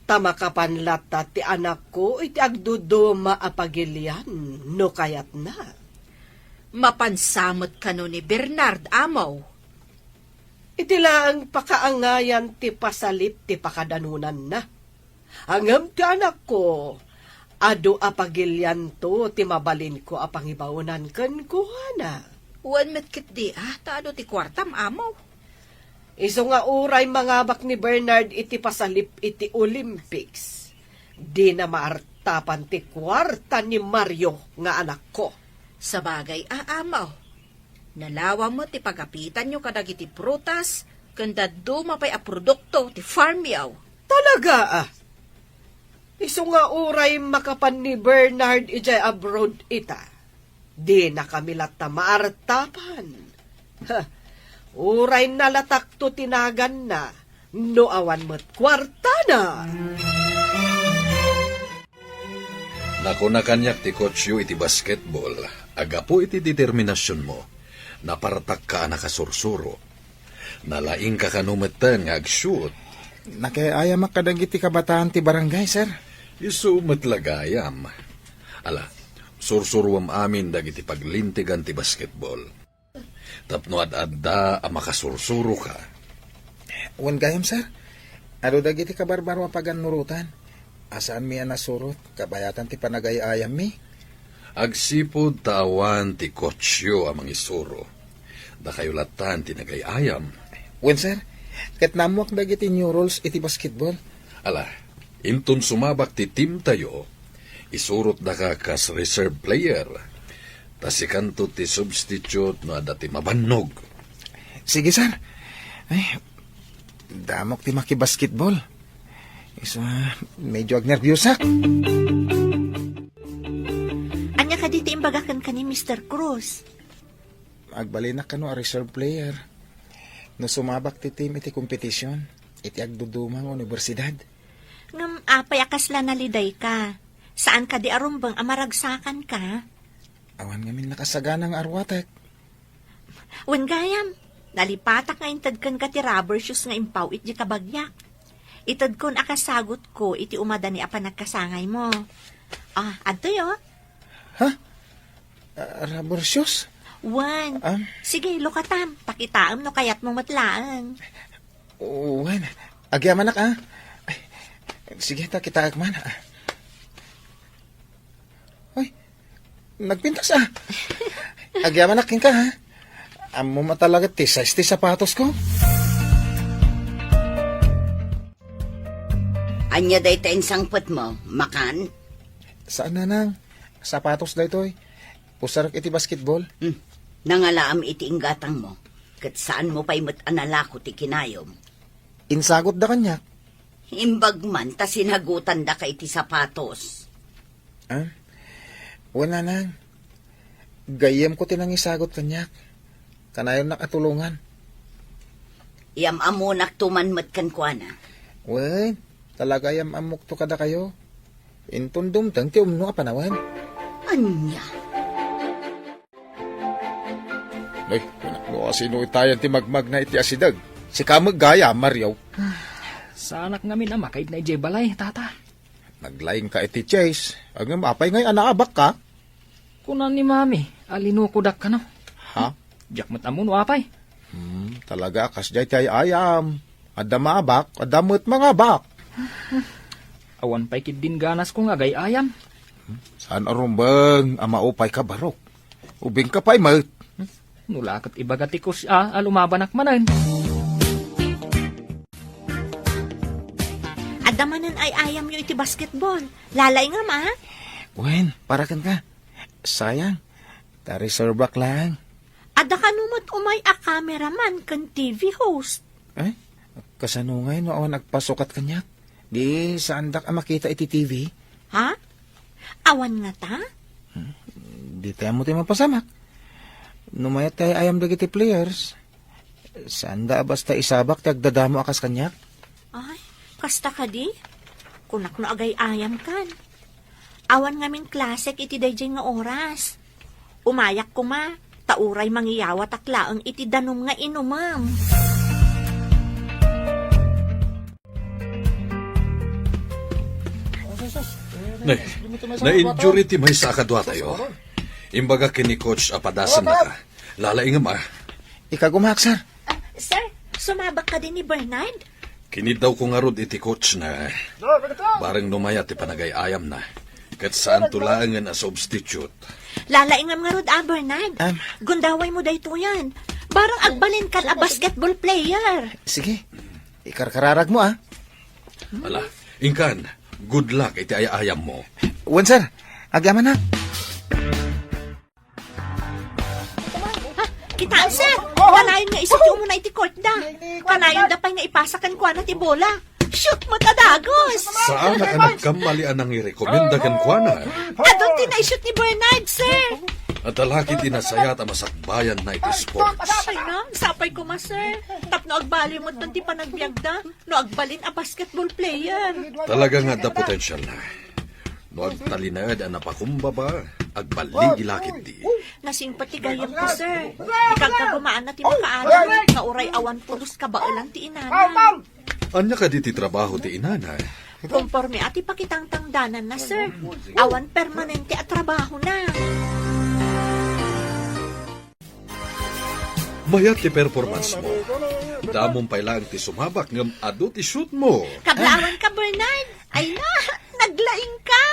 Ta makapan latta ti anakko iti agduduma a pagilian no kayatna. Mapansa met kano ni Bernard, Amo? Iti laeng pakaangayan ti pasalip ti pakadanonanna. Ngem ti anakko, adu a pagilianto ti mabalinko a pangibaonan kenkuana. Wen met ketdi, a, ta adu ti kuartam, Amo. Isu nga uray mangabak ni Bernard iti pasalip iti Olympics, dina maartapan ti kuarta ni Mario nga anakko. Sabagay a, Amo. Nalawa met ti pagapitanyo kadagiti prutas ken dadduma pay a produkto ti farmyo. Talaga, a? Isu nga uray makapan ni Bernard idiay abroad ita, dinakami latta maartapan. Ha, uray nalatakto ti naganna no awan met kuartana. Nakuna kaniak ti coachyo iti basketball, a gapu iti determinasionmo, napartakka a nakasursuro. Nalaingka kano metten nga agshoot. Nakiay-ayamak kadagiti kabataan ti barangay, sir. Isu met la gayam. Ala, sursuruem amin dagiti paglintegan ti basketball. Tapno ad-adda a makasursuroka. Wen gayam, sir. Adu dagiti kabarbaro a pagannurotan a saanmi a nasurot kabayatan ti panagay-ayammi. Agsipud ta awan ti coachyo a mangisuro, dakayo lattan ti nagay-ayam. Wen, sir. Ket naammoak dagiti new rules iti basketball. Ala, inton sumabak ti teamtayo, Isurotdaka kas reserve player. Ta sikanto ti substitute no adda ti mabannog. Sige, sir. Ay, damok ti makibasketball. Isu, medyo agnerbiusak. Ania kadi ti imbaga kenka ni Mister Cruz? Agbalinak kano a reserve player. No sumabak ti team iti kompetisyon, iti agduduma nga universidad. Ngem apay a kasla nalidayka? Saan kadi a rumbeng a maragsakanka? Awan ngamin nakasagana nga arwatek. Wen gayam, nalipatak nga inted kenka ti rubber shoes nga impaw iti kabagiak. Itedkon a kasagutko iti umadani a panagkasangaymo. Ah, adtoy, oh. Ha? Ah, rubber shoes? Wen. Ah? Sige, lukatam. Pakitaem no kayatmo met laeng. Wen, agyamanak, ah. Ay, sige, ta kitaek man, ah. Ay, nagpintas, ah. Agyamanak kenka, ha? Ammom a talaga ti size ti sapatosko. Ania dayta insangpetmo? Makan? Saan, nanang. Sapatos daytoy. Usarek iti basketball. Hmm. Nangalaam iti inggatangmo, ket saanmo pay met a nalako ti kinayom. Insagutda kaniak. Imbag man ta sinagutandaka iti sapatos. Ah? Wen, nanang. Gayyemko ti nangisagut kaniak. Kanayonnak a tulongan. Iyam-ammonakto man met kenkuana. Wen, talaga iyam-ammokto kadakayo. Inton dumteng ti umno a panawen. Ania? Ay, anak mo, asino itayan ti magmagna iti asideg? Sika met gayam, Mario. Saanak ngamin a makaidna idiay balay, tata. Naglaingka iti chase, ngem apay ngay a naabakka? Kuna ni Mami a linukodak kano. Ha? Diak met ammo no apay. Hmm, talaga a kasdiay ti ay-ayam. Adda maabak, adda met mangabak. Awan pay ketdin ganasko nga agay-ayam. Saan a rumbeng a maupayka, Barok? Ubingka pay met. No la ket ibaga ti coach a, a lumabanak manen. Adda manen ay-ayamyo iti basketball. Lalaingam, a? Wen, para kenka. Sayang. Ta reservak laeng. Adda kano met umay a cameraman ken T V host. Ay, kasano ngay no awan agpasukat kaniak? Di saandak a makita iti T V? Ha? Awan ngata? Hmm, di ti ammo ti mapasamak. No mayat ti ay-ayam dagiti players, saanda a basta isabak ti agdadamo a kas kaniak? Ay, kasta kadi? Kunak no agay-ayamkan. Awan ngamin klasek iti daydiay nga oras. Umayak koma, ta uray mangiyawatak laeng iti danum nga inumem. Nay, na-injury ti maysa a kaduatayo. Imbaga ken ni coach a padasennaka. Lalaingem, a. Ikagumaak, sir. Ah, sir, sumabak kadi ni Bernard? Kiniddawko ngarud iti coach na. Bareng no mayat ti panagay-ayamna. Ket saanto laengen a substitute. Lalaingem ngarud, a, Bernard. Am. Gundawaymo daytoyen. Bareng agbalinkan a basketball player. Sige. Ikarkararagmo, a. Ala, inkan, good luck iti ay-ayammo. Wen, sir. Agyamanak. Ha, kitaem, sir. Kanayon nga isut ti umuna iti court da. Kanayonda pay nga ipasa kenkuana ti bola. Shoot met a dagus. Saanak a nagkamali a nangirekomenda kenkuana. Adun ti naisut ni Bernard, sir. Adda la ketdi nasayat a masakbayanna iti sports. Ay, ngem, sapay koma, sir. Tapno agbaliw met ti panagbiagda. No agbalin a basketball player. Talaga nga adda potensialna. No agtalinaed a napakumbaba, agbaligi la ketdi. Nasingpet ti gayyemko, sir. Ikagkagumaanna ti makaadal nga uray awan pulos kabaelan ti inana. Ania kadi ti trabaho ti inana? Konporme a ti pakitangtangdananna, sir. Awan permanente a trabahona. Mayat ti performance mo. Damom pay laeng ti sumabak ngem adu ti shoot mo. Kablaawanka, Bernard. Ay na, naglaingka.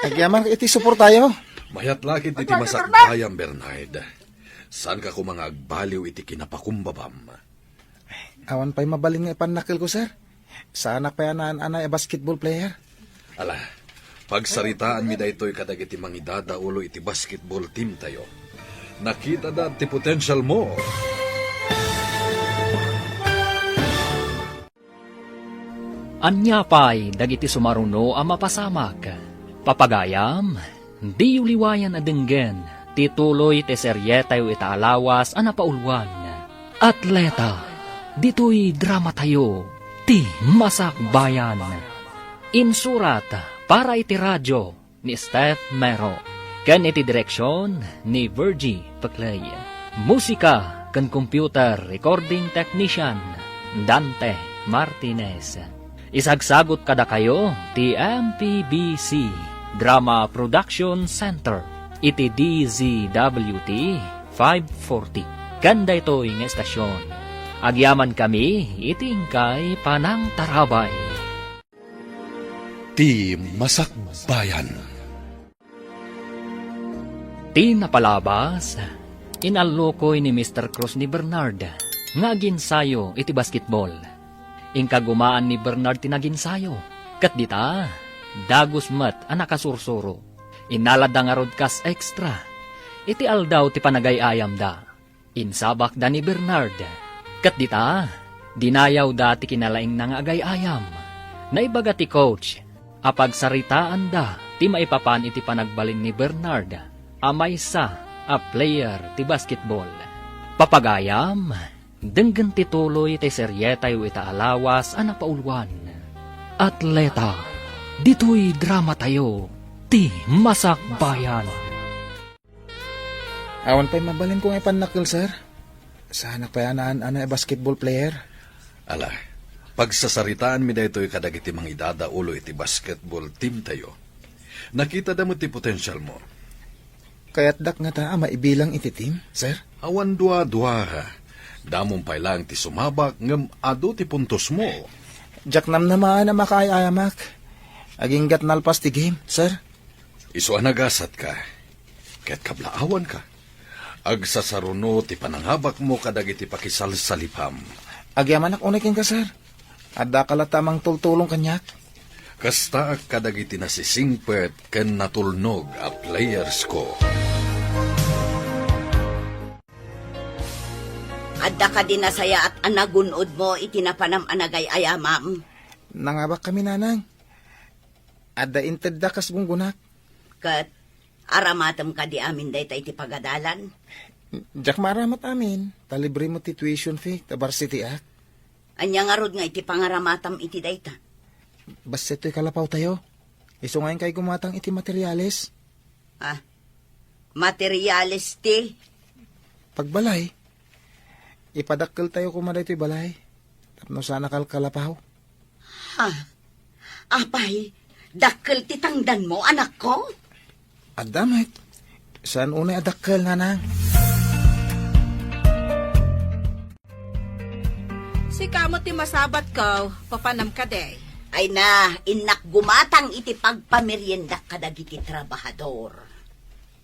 Agyaman iti suportayo. Mayat la ketdi ti masakbayan, Bernard. Saanka koma nga agbaliw iti kinapakumbabam? Awan pay mabalin nga ipannakkelko, sir. Saanak pay a naan-anay a basketball player. Ala, Pagsaritaanmi daytoy kadagiti mangidadaulo iti basketball teamtayo. Nakitada ti potential mo. Ania pay dagiti sumaruno a mapasamak? Papagayam, diyo liwayan a denggen ti tuloy ti serietayo ita a lawas a napauluan. Atleta, ditoy dramatayo, ti Masakbayan. Insurat para iti radio ni Steph Mero, ken iti direksyon ni Virgie Peclay. Musika ken computer recording technician, Dante Martinez. Isagsagot kadakayo ti M P B C Drama Production Center iti D Z W T five forty. Ken daytoy nga estasyon, agyamankami iti inkay panangtarabay. Ti Masakbayan. Ti napalabas, inallukoy ni Mister Cruz ni Bernard nga aginsayo iti basketball. Inkagumaan ni Bernard ti naginsayo, ket dita, dagus met a nakasursuro. Innaladda ngarud kas extra. Iti aldaw ti panagay-ayamda, insabakda ni Bernard. Ket dita, dinayawda ti kinalaingna nga agay-ayam. Naibaga ti coach a pagsaritaanda ti maipapan iti panagbalin ni Bernard a maysa a player ti basketball. Papagayam, denggen ti tuloy ti serietayo ita a lawas a napauluan. Atleta, ditoy dramatayo, ti Masakbayan. Awan pay mabalinko nga ipannakkel, sir. Saanak pay a naan-anay a basketball player. Ala, pagsasaritaanmi daytoy kadagiti mangidadaulo iti basketball teamtayo. Nakitada met ti potensial mo. Kayatdak ngata a maibilang iti team, sir? Awan dua-dua. Damon pay laeng ti sumabak ngem adu ti puntos mo. Diak namnamaan a makaay-ayamak. Aginggat nalpas ti game, sir. Isu a nagasatka ket kablaawanka. Agsasaruno ti panangabakmo kadagiti pakisalsalipam. Agyamanak unay kenka, sir. Addaka latta a mangtultulong kaniak. Kastaak kadagiti nasisingpet ken natulnog a playersko. Adda kadi nasayaat a nagun-odmo iti napanam a nagay-ayamam? Nangabakkami, nanang. Adda intedda kas gunggonak. Ket aramatem kadi amin dayta iti pagadalan? Diak maaramat amin, ta libre met ti tuition fee ta varsity-ak. Ania ngarud nga iti pangaramatam iti dayta? Bassit toy kalapawtayo. Isu nga inkay gumatang iti materiales. Ah, materiales ti? Pagbalay. Ipadakkeltayo koma daytoy balay tapno saan a kalkalapaw. Ha? Apay, dakkel ti tangdanmo, anakko? Adda met. Saan unay a dakkel, nanang? Sika met ti masabatko, papanam kadi? Ay na, innak gumatang iti pagpameriendak kadagiti trabahador.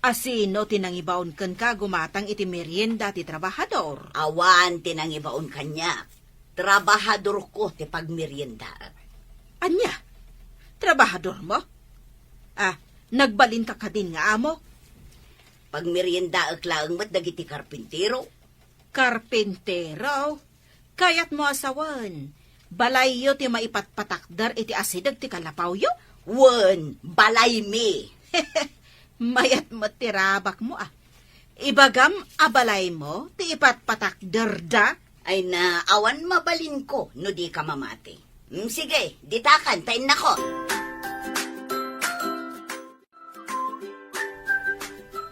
A sino ti nangibaon kenka gumatang iti merienda ti trabahador? Awan ti nangibaon kaniak. Trabahadorko ti pagmeriendaek. Ania? Trabahadormo? Ah, nagbalinka kadin nga amo? Pagmeriendaek laeng met dagiti karpintero. Karpintero? Kayatmo a sawen, balayyo ti maipatpatakder iti asideg ti kalapawyo? Wen, balaymi. Mayat met ti rabakmo, a. Ibagam a balaymo ti ipatpatakderda? Ay na, awan mabalinko no dika mamati. Mm, sige, ditakan ta innako.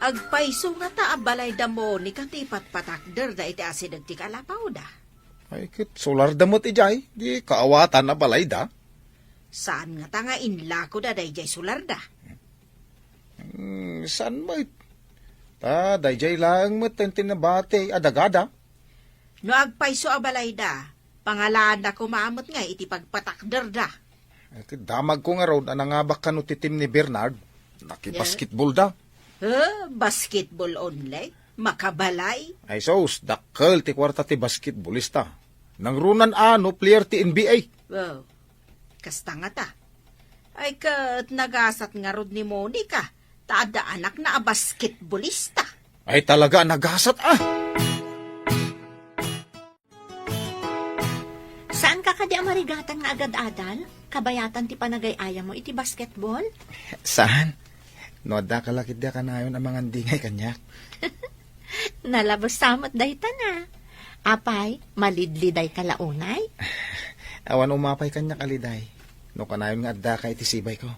Agpayso ngata a balayda Monica ti ipatpatakderda iti asideg ti kalapawda? Ay, ket solarda met idiay, di kaawatan a balayda. Saan ngata nga inlakoda daydiay solarda? Hmm, saan met? Ta daydiay laeng met ti nabati a dagada. No agpayso a balayda, pangalaanda koma met ngay iti pagpatakderda. Eh, ket damagko ngarud a nangabak kano ti team ni Bernard. Nakibasketball da. Eh, basketball only? Makabalay? Ay sus, dakkel ti kuarta ti basketballista. Nangrunan a no player ti N B A. Wow. Kasta ngata. Ay, ket nagasat ngarud ni Monica, ta adda anakna a basketbolista. Ay, talaga a nagasat, ah! Saan ka kadi a marigatan nga agad-adal? Kabayatan ti panagay-ayam mo iti basketball? Saan? No adda ka la ketdi a kanayon a mangandingay kaniak. Nalabes sa met dayta na. Apay, malidliday ka la unay? Awan umapay kaniak a liday. No kanayon nga adda ka iti sibayko.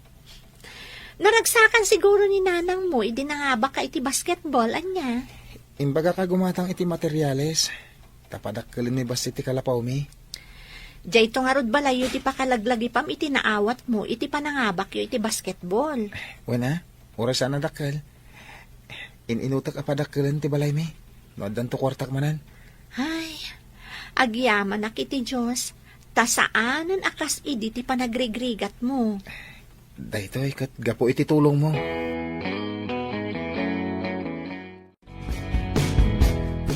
Naragsakan siguro ni nanang mo idi nangabak ka iti basketball, ania? Imbagak a gumatang iti materiales. Ta padakkelenmi bassit ti kalapawmi. Dayto ngarud balayyo ti pakalaglagipam iti naawatmo iti panangabakyo iti basketball. Wen a, uray saan a dakkel. In-inutek a padakkelen ti balaymi. No addanto kuartak manen. Ay, agyamanak iti Dios, ta saanen a kas idi ti panagrigrigrigatmo. Daytoy ket gapu iti tulongmo.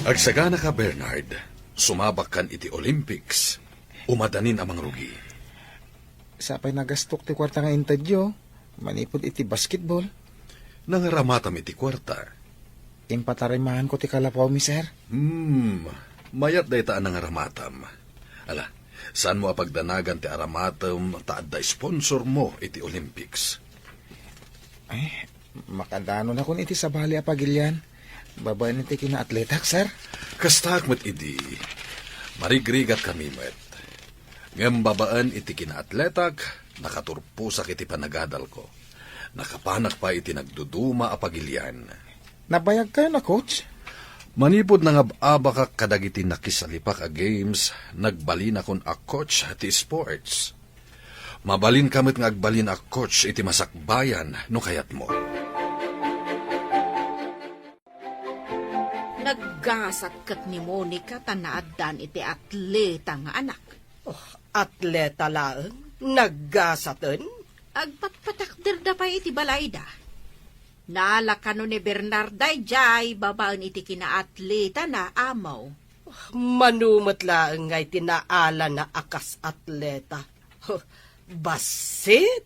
Agsaganaka, Bernard. Sumabakkan iti Olympics. Umadanin a mangrugi. Sapay nagastok ti kuarta nga intedyo, manipud iti basketball. Nangaramatam iti kuarta. Impatarimaanko ti kalapawmi, sir. Hmm, mayat dayta a nangaramatam. Ala, saanmo a pagdanagan ti aramatem ta adda sponsor mo iti Olympics. Ay, makadanonakon iti sabali a pagilian. Babaen iti kinaatletak, sir. Kastaak met idi. Marigrigat kami met. Ngem babaen iti kinaatletak, nakaturposak iti panagadalko. Nakapanak pay iti nagduduma a pagilian. Nabayagkayon a coach? Manipud nangab-abakak kadagiti nakisalipak a games, nagbalinakon a coach ti sports. Mabalinka met nga agbalin a coach iti masakbayan no kayatmo. Naggasat ket ni Monica ta naaddan iti atleta nga anak. Oh, atleta laeng? Naggasaten? Agpatpatakderda pay iti balayda. Nala kano ni Bernard daydiay babaen iti kinaatletana, Amo. Mano met laeng nga iti naalana a kas atleta. Huh, bassit!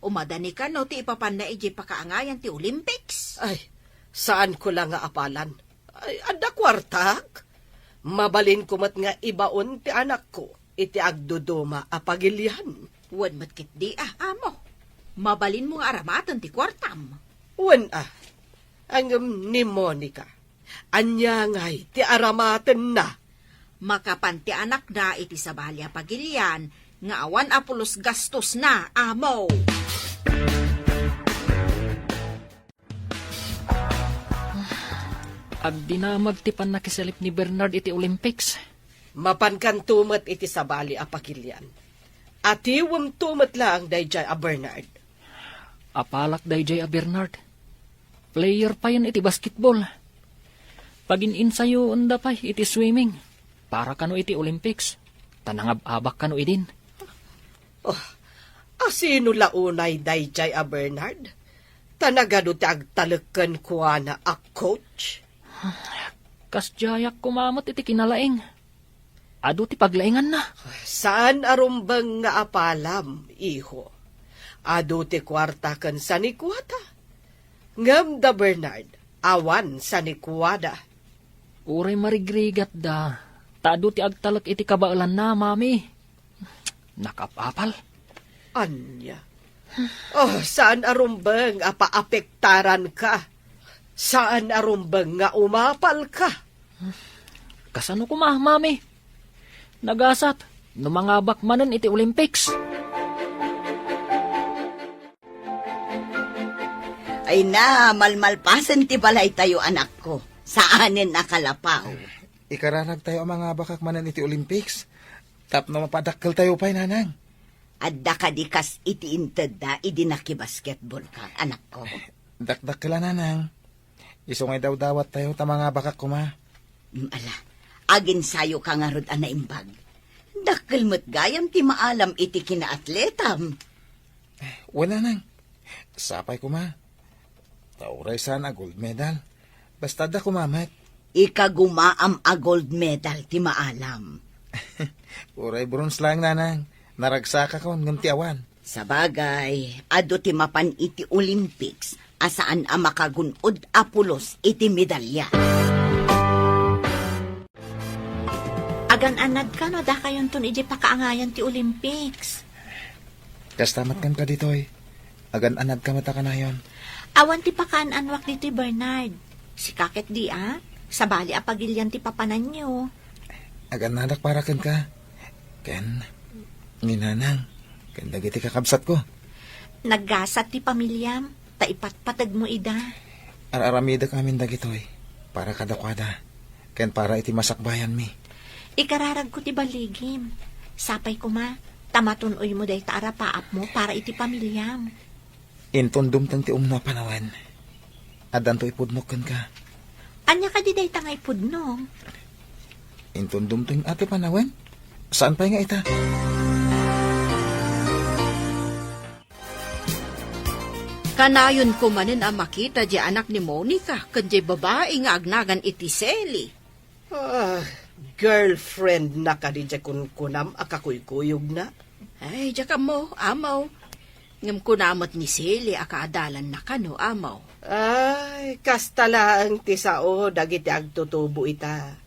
Umadani kano ti ipapanna idiay pakaangayan ti Olympics? Ay, saanko la nga apalan. Ay, adda kuartak. Mabalinko met nga ibaon ti anakko iti agduduma a pagilian. Wen met ketdi, ah, Amo. Mabalinmo nga aramaten ti kuartam. Wen, ah. Ngem ni Monica, ania ngay ti aramatenna? Makapan ti anakna iti sabali a pagilian nga awan a pulos gastosna, Amo. Agdinamag ti pannakisalip ni Bernard iti Olympics. Mapankanto met iti sabali a pagilian. Atiwemto met laeng daydiay a Bernard. Apalak daydiay a Bernard. Player payen iti basketball. Pagin-insayoenda pay iti swimming para kano iti Olympics, ta nangab-abak kano idin. Oh, asino la unay daydiay a Bernard? Ta nagadu ti agtalek kenkuana a coach? Kasdiayak koma met iti kinalaing. Adu ti paglainganna. Saan a rumbeng nga apalam, iho. Adu ti kuarta ken sanikuada. Ngem da Bernard, awan sanikuada. Uray marigrigatda, ta adu ti agtalek iti kabaelanna, Mami. Nakapapal. Ania? Oh, saan a rumbeng a paapektaranka? Saan a rumbeng nga umapalka? Kasano koma, Mami? Nagasat no mangabak manen iti Olympics. Ay na, malmalpasen ti balaytayo, anakko. Saanen a kalapaw. Ikararagtayo a mangabakak manen iti Olympics. Tapno mapadakkeltayo pay, nanang. Adda kadi kas iti intedda idi nakibasketballka, anakko? Dakdakkel a, nanang. Isu nga idawdawattayo ta mangabakak koma. Mm, ala, aginsayoka ngarud a naimbag. Dakkel met gayam ti maalam iti kinaatletam. Wen, nanang. Sapay koma. Ta uray saan a gold medal, basta adda koma met. Ikagumaam a gold medal ti maalam. Uray bronze laeng, nanang. Naragsakakon ngem ti awan. Sabagay, adu ti mapan iti Olympics a saan a makagun-od a pulos iti medalya. Agan-anadka no dakayonton idiay pakaangayan ti Olympics. Kasta met kenka ditoy. Agan-anadka met a kanayon. Awan ti pakaananwak ditoy, Bernard. Sika ket di a, sabali a pagilian ti papananyo. Agan-anadak para kenka. Ken ni nanang, ken dagiti kakabsatko. Naggasat ti pamiliam, ta ipatpategmo ida. Ar-aramidek amin dagitoy para kadakuada, ken para iti masakbayanmi. Ikararagko ti baligim. Sapay koma, ta matun-oymo dayta a rapaapmo para iti pamiliam. Inton dumteng ti umno a panawen, addanto ipudnok kenka. Ania kadi dayta nga ipudno? Inton dumteng a ti panawen, saan pay nga ita? Kanayon ko manen a makita diay anak ni Monica ken diay babai nga agnagan iti Sally. Ah, girlfriend na kadi diay kunkunam a kakuykuyogna? Ay, diak ammo, amaw. Ngem kuna met ni Sally a kaadalanna kano, amaw. Ay, kasta laeng ti sao dagiti agtutubo ita.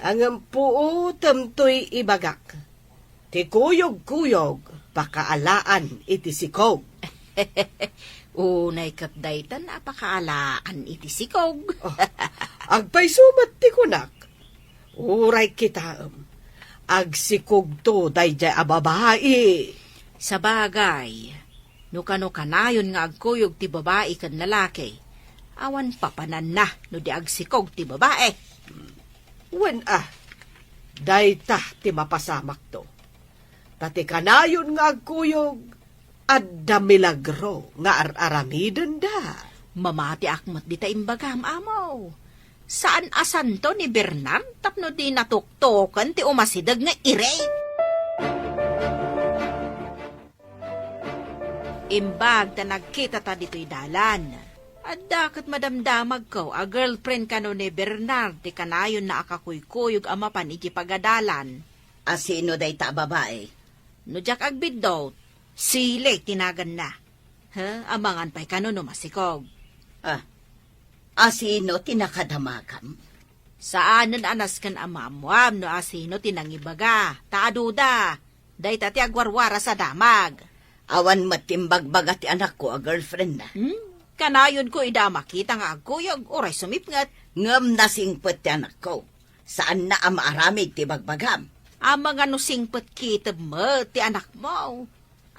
Ngem puotem toy ibagak. Ti kuyogkuyog, pakaalaan iti sikog. Unay ket daytan a pakaalaan iti sikog. Oh, agpayso met ti kunak. Uray kitaem, agsikogto daydiay a babai. Sabagay, no kano kanayon nga agkuyog ti babai ken lalaki, awan papananna no di agsikog ti babai. Wen a, dayta ti mapasamakto. Ta ti kanayon nga agkuyog, adda milagro nga ar-aramidenda. Mamatiak met dita imbagam, amaw. Saan a santo ni Bernard tapno di natuktoken ti umasideg nga iri. Imbag ta nagkitata ditoy dalan, adda ket madamdamagko a girlfriend kano ni Bernard ti kanayonna a kakuykuyog a mapan iti pagadalan. A sino dayta a babai? No diak agbiddut, Sally ti naganna. Ha, amangan pay kano no masikog. Ah, a sino ti nakadamagam? Saanen a nasken a maammoam no a sino ti nangibaga, ta aduda. Dayta ti agwarwaras a damag. Awan met ti imbagbaga ti anakko a girlfriendna. Hmm? Kanayonko ida a makita nga agkuyog, uray sumipnget. Ngem nasingpet ti anakko. Saanna a maaramid ti bagbagam. Amangan no singpet kitem met ti anakmo.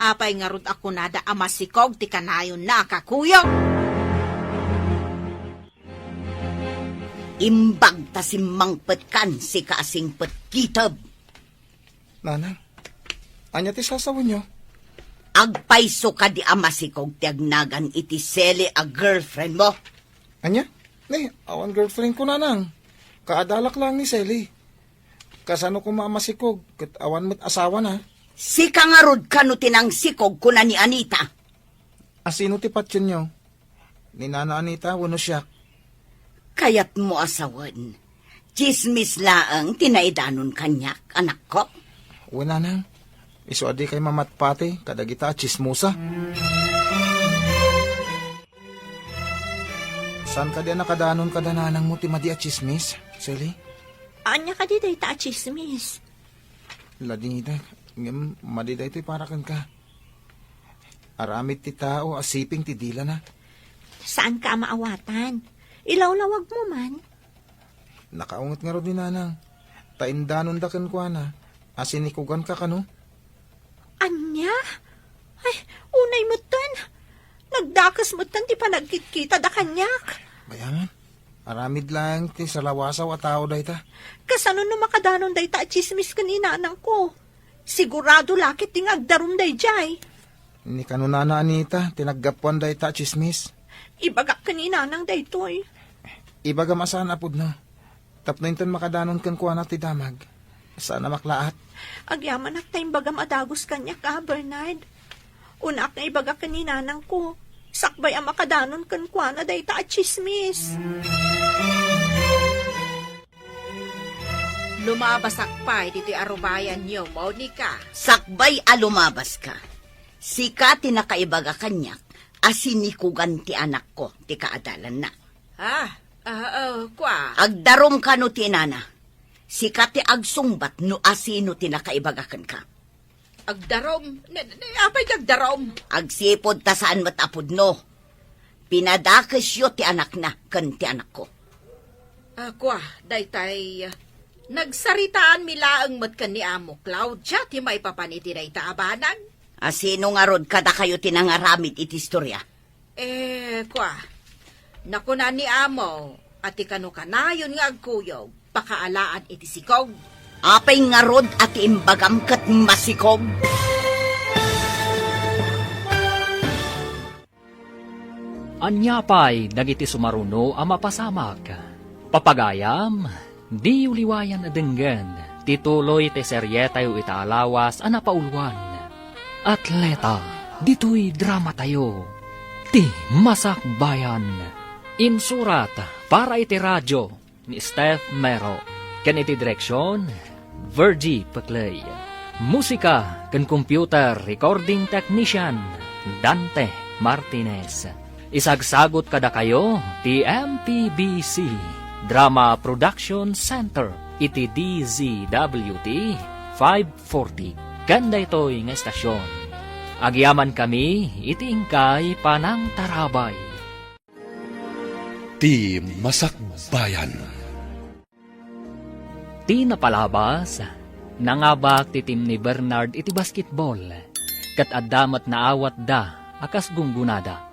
Apay ngarud a kunada a masikog ti kanayonna a kakuyog? Imbag ta simmangpetkan, sika a singpet kitem. Nanang, ania ti sasawenyo? Agpayso kadi a masikog ti agnagan iti Sally a girlfriendmo? Ania? Ni, awan girlfriendko, nanang. Kaadalak laeng ni Sally. Kasano koma a masikog ket awan met asawana? Sika ngarud kano ti nangsikog kuna ni Anita? A sino ti patienyo? Ni Nana Anita wenno siak? Kayatmo a sawen, tsismis laeng ti naidanon kaniak, anakko? Wen, nanang, isu a dikay mamatpati kadagita a tsismosa. Saan kadi a nakadanon kada nanangmo ti madi a tsismis, Sally? Ania kadi dayta a tsismis? Ladingita, ngem madi daytoy para kenka. Aramid ti tao a siping ti dilana. Saanka a maawatan. Ilawlawagmo man. Nakaunget ngarud ni nanang, ta indanonda kenkuana a sinikoganka kano. Ania? Ay, unay metten. Nagdakes metten ti panagkitkitada kaniak. Bayaman, aramid laeng ti salawasaw a tao dayta. Kasano no makadanon dayta a tsismis ken ni nanangko? Sigurado la ket ti nga agdarum daydiay. Ni kano Nana Anita ti naggapuan dayta a tsismis. Ibagak ken ni nanang daytoy. Ibagam a saan a pudno. Tapno inton makadanon kenkuana ti damag, saan a maklaat. Agyamanak ta imbagam a dagus kaniak a, Bernard. Unaak nga ibagak ken ni nanangko, sakbay a makadanon kenkuana dayta a tsismis. Lumabasak pay ditoy arubayanyo, Monica. Sakbay a lumabaska. Sika ti nakaibaga kaniak a sinikugan ti anakko ti kaadalanna. Ah, ah, ah, kua. Agdarom kano ti inana. Sika ti agsungbat no asino ti nakaibaga kenka. Agdarom? Ne, ne, apay ti agdarom? Agsipud ta saan met a pudno. Pinadakesyo ti anakna ken ti anakko. Ah, kua, daytay, ah, nagsaritaanmi laeng met ken ni Amo Claudia ti maipapan iti dayta a banag. Asino ngarud kadakayo ti nangaramid iti istoria? Eh, kua, nakuna ni Amo a ti kano kanayon nga agkuyog, pakaalaan iti sikog. Apay ngarud a ti imbagam ket masikog? Ania pay dagiti sumaruno a mapasamak? Papagayam, diyo liwayan a denggen ti tuloy ti serietayo ita a lawas a napauluan. Atleta, ditoy dramatayo, ti Masakbayan. Insurat para iti radio ni Steph Mero, ken iti direksion, Virgie Peclay. Musika ken computer recording technician, Dante Martinez. Isagsagut kadakayo ti M P B C Drama Production Center iti D Z W T five forty ken daytoy nga estasion. Agyamankami iti inkay panangtarabay. Ti Masakbayan. Ti napalabas, nangabak ti team ni Bernard iti basketball, ket adda met naawatda a kas gunggonada.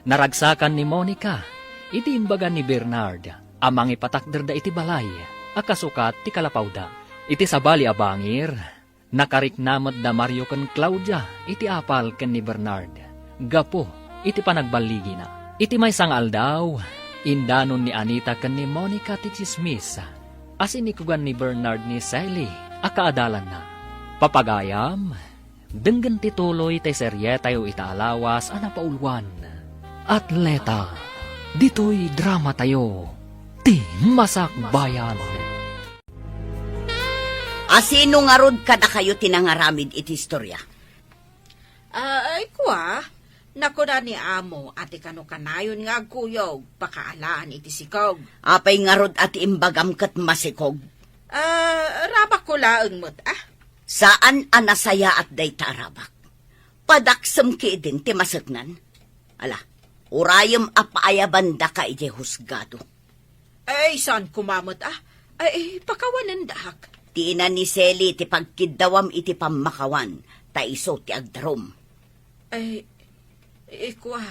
Naragsakan ni Monica iti imbaga ni Bernard a mangipatakderda iti balay a kasukat ti kalapawda. Iti sabali a bangir, nakarikna met da Mario ken Claudia iti apal ken ni Bernard gapu iti panagballigina. Iti maysa nga aldaw, indanon ni Anita ken ni Monica ti tsismis a sinikugan ni Bernard ni Sally a kaadalanna. Papagayam, denggen ti tuloy ti serietayo ita a lawas a napauluan. Atleta, ditoy dramatayo, ti Masakbayan. Asino ngarud kadakayo ti nangaramid iti istoria? Ah, ay, kua, nakuna ni Amo a ti kano kanayon nga agkuyog, pakaalaan iti sikog. Apay ngarud a ti imbagam ket masikog? Ah, rabakko laeng met, ah. Saan a nasayaat dayta a rabak. Padaksem ketdin ti maseknan. Ala, urayem a paayabandaka idiay husgado. Ay, saan koma met, ah? Ay, pakawanendak. Ti ina ni Sally ti pagkiddawam iti pammakawan, ta isu ti agdarum. Ay, ikua,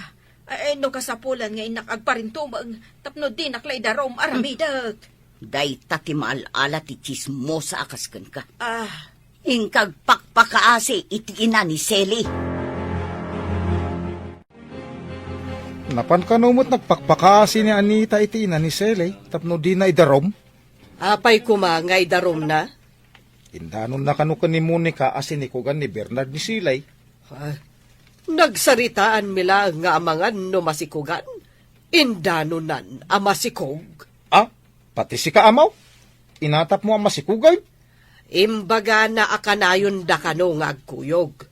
ay, no kasapulan nga innak agparintumeng, tapno dinak la idarum, aramidek. Dayta ti maal-ala ti tsismosa a kas kenka. Ah. Inka agpakpakaasi iti ina ni Sally. Napan kano met nagpakpakaasi ni Anita iti ina ni Sally tapno dina idarum? Apay koma nga idarumna? Indanonna kano ken ni Monica a sinikugan ni Bernard ni Sally. Ah, nagsaritaanmi laeng nga amangan no masikugan. Indanonan a masikog. Ah, pati sika, Amaw? Inatapmo a masikugan? Imbagana a kanayonda kano nga agkuyog.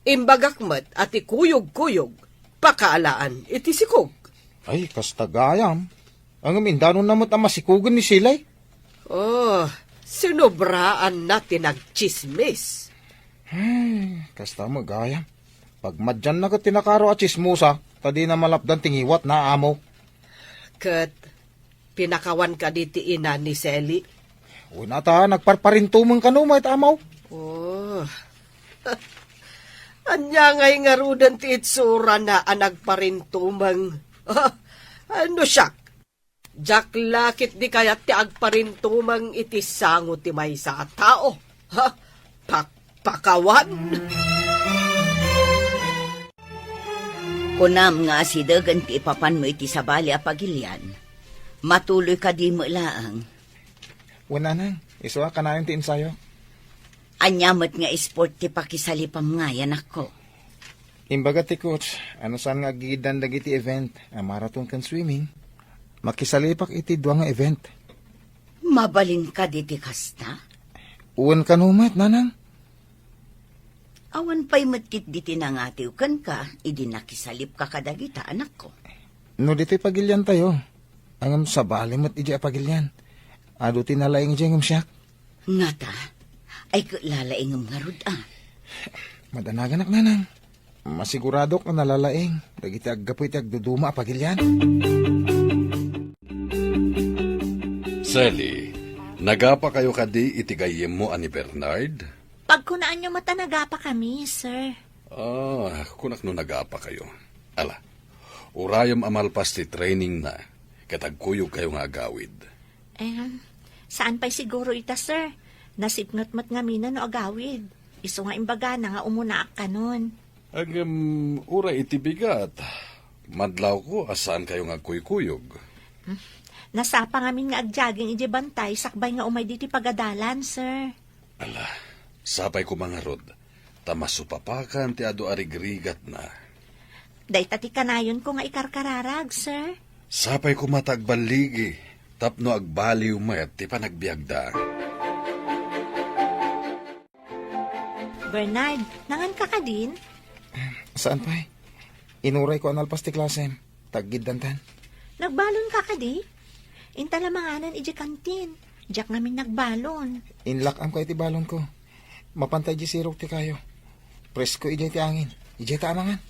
Imbagak met a ti kuyog-kuyog, pakaalaan iti sikog. Ay, kasta gayam. Ngem indanonna met a masikugen ni Sally. Oh, sinobraanna ti nagtsismis. Ay, kasta met gayam. Pagmadianna ket ti nakaro a tsismosa, ta dina malapdan ti ngiwatna, Amaw. Ket pinakawan kadi ti ina ni Sally? Wen a ta, nagparparintumeng kano met, Amaw. Oh. Ania ngay ngaruden ti itsurana a nagparintumeng? Ano siak? Diak la ketdi kayat ti agparintumeng iti sango ti maysa a tao. Ha? Pakpakawan? Kunam nga asidegen ti ipapanmo iti sabali a pagilian. Matuloy kadi met laeng? Wen, nanang, isu a kanayon ti ensayo. Ania met nga sport ti pakisalipam ngay, anakko? Imbaga ti coach, a no saan nga aggigiddan dagiti event a marathon ken swimming, makisalipak iti dua nga event. Mabalin kadi ti kasta? Wen kano met, nanang. Awan pay met ketdi ti nangatiw kenka idi nakisalipka kadagita, anakko. No ditoy pagiliantayo, ngem sabali met idiay a pagilian. Adu ti nalaing idiay ngem siak. Ngata, ay ket lalaingem ngarud a. Madanaganak, nanang. Masiguradok a nalalaing dagiti aggapu iti agduduma a pagilian. Sally, nagapakayo kadi iti gayyemmo a ni Bernard? Pagkunaanyo met a nagapakami, sir. Ah, kunak no nagapakayo. Ala, urayem a malpas ti trainingna, ket agkuyogkayo nga agawid. Em, saan pay siguro ita, sir. Nasipnget met ngamin no agawid. Isu nga imbagana nga umunaak kanon. Ngem, uray iti bigat, madlawko a saankayo nga agkuykuyog. Hmm. Nasapa ngamin nga agjogging idiay bantay sakbay nga umay ditoy pagadalan, sir. Ala, sapay koma ngarud, ta masupapakan ti adu a rigrigatna. Dayta ti kanayonko nga ikarkararag, sir. Sapay koma ta agballigi, tapno agbaliw met ti panagbiagda. Bernard, nanganka kadin? Saan pay? Inurayko a nalpas ti klasem, ta aggiddantan. Nagbalonka kadi? Inta la manganan idiay kantin. Diak ngamin nagbalon. Inlak-amko iti balonko. Mapanta idiay sirok ti kayo. Presko idiay ti angin. Idiay ta amangan.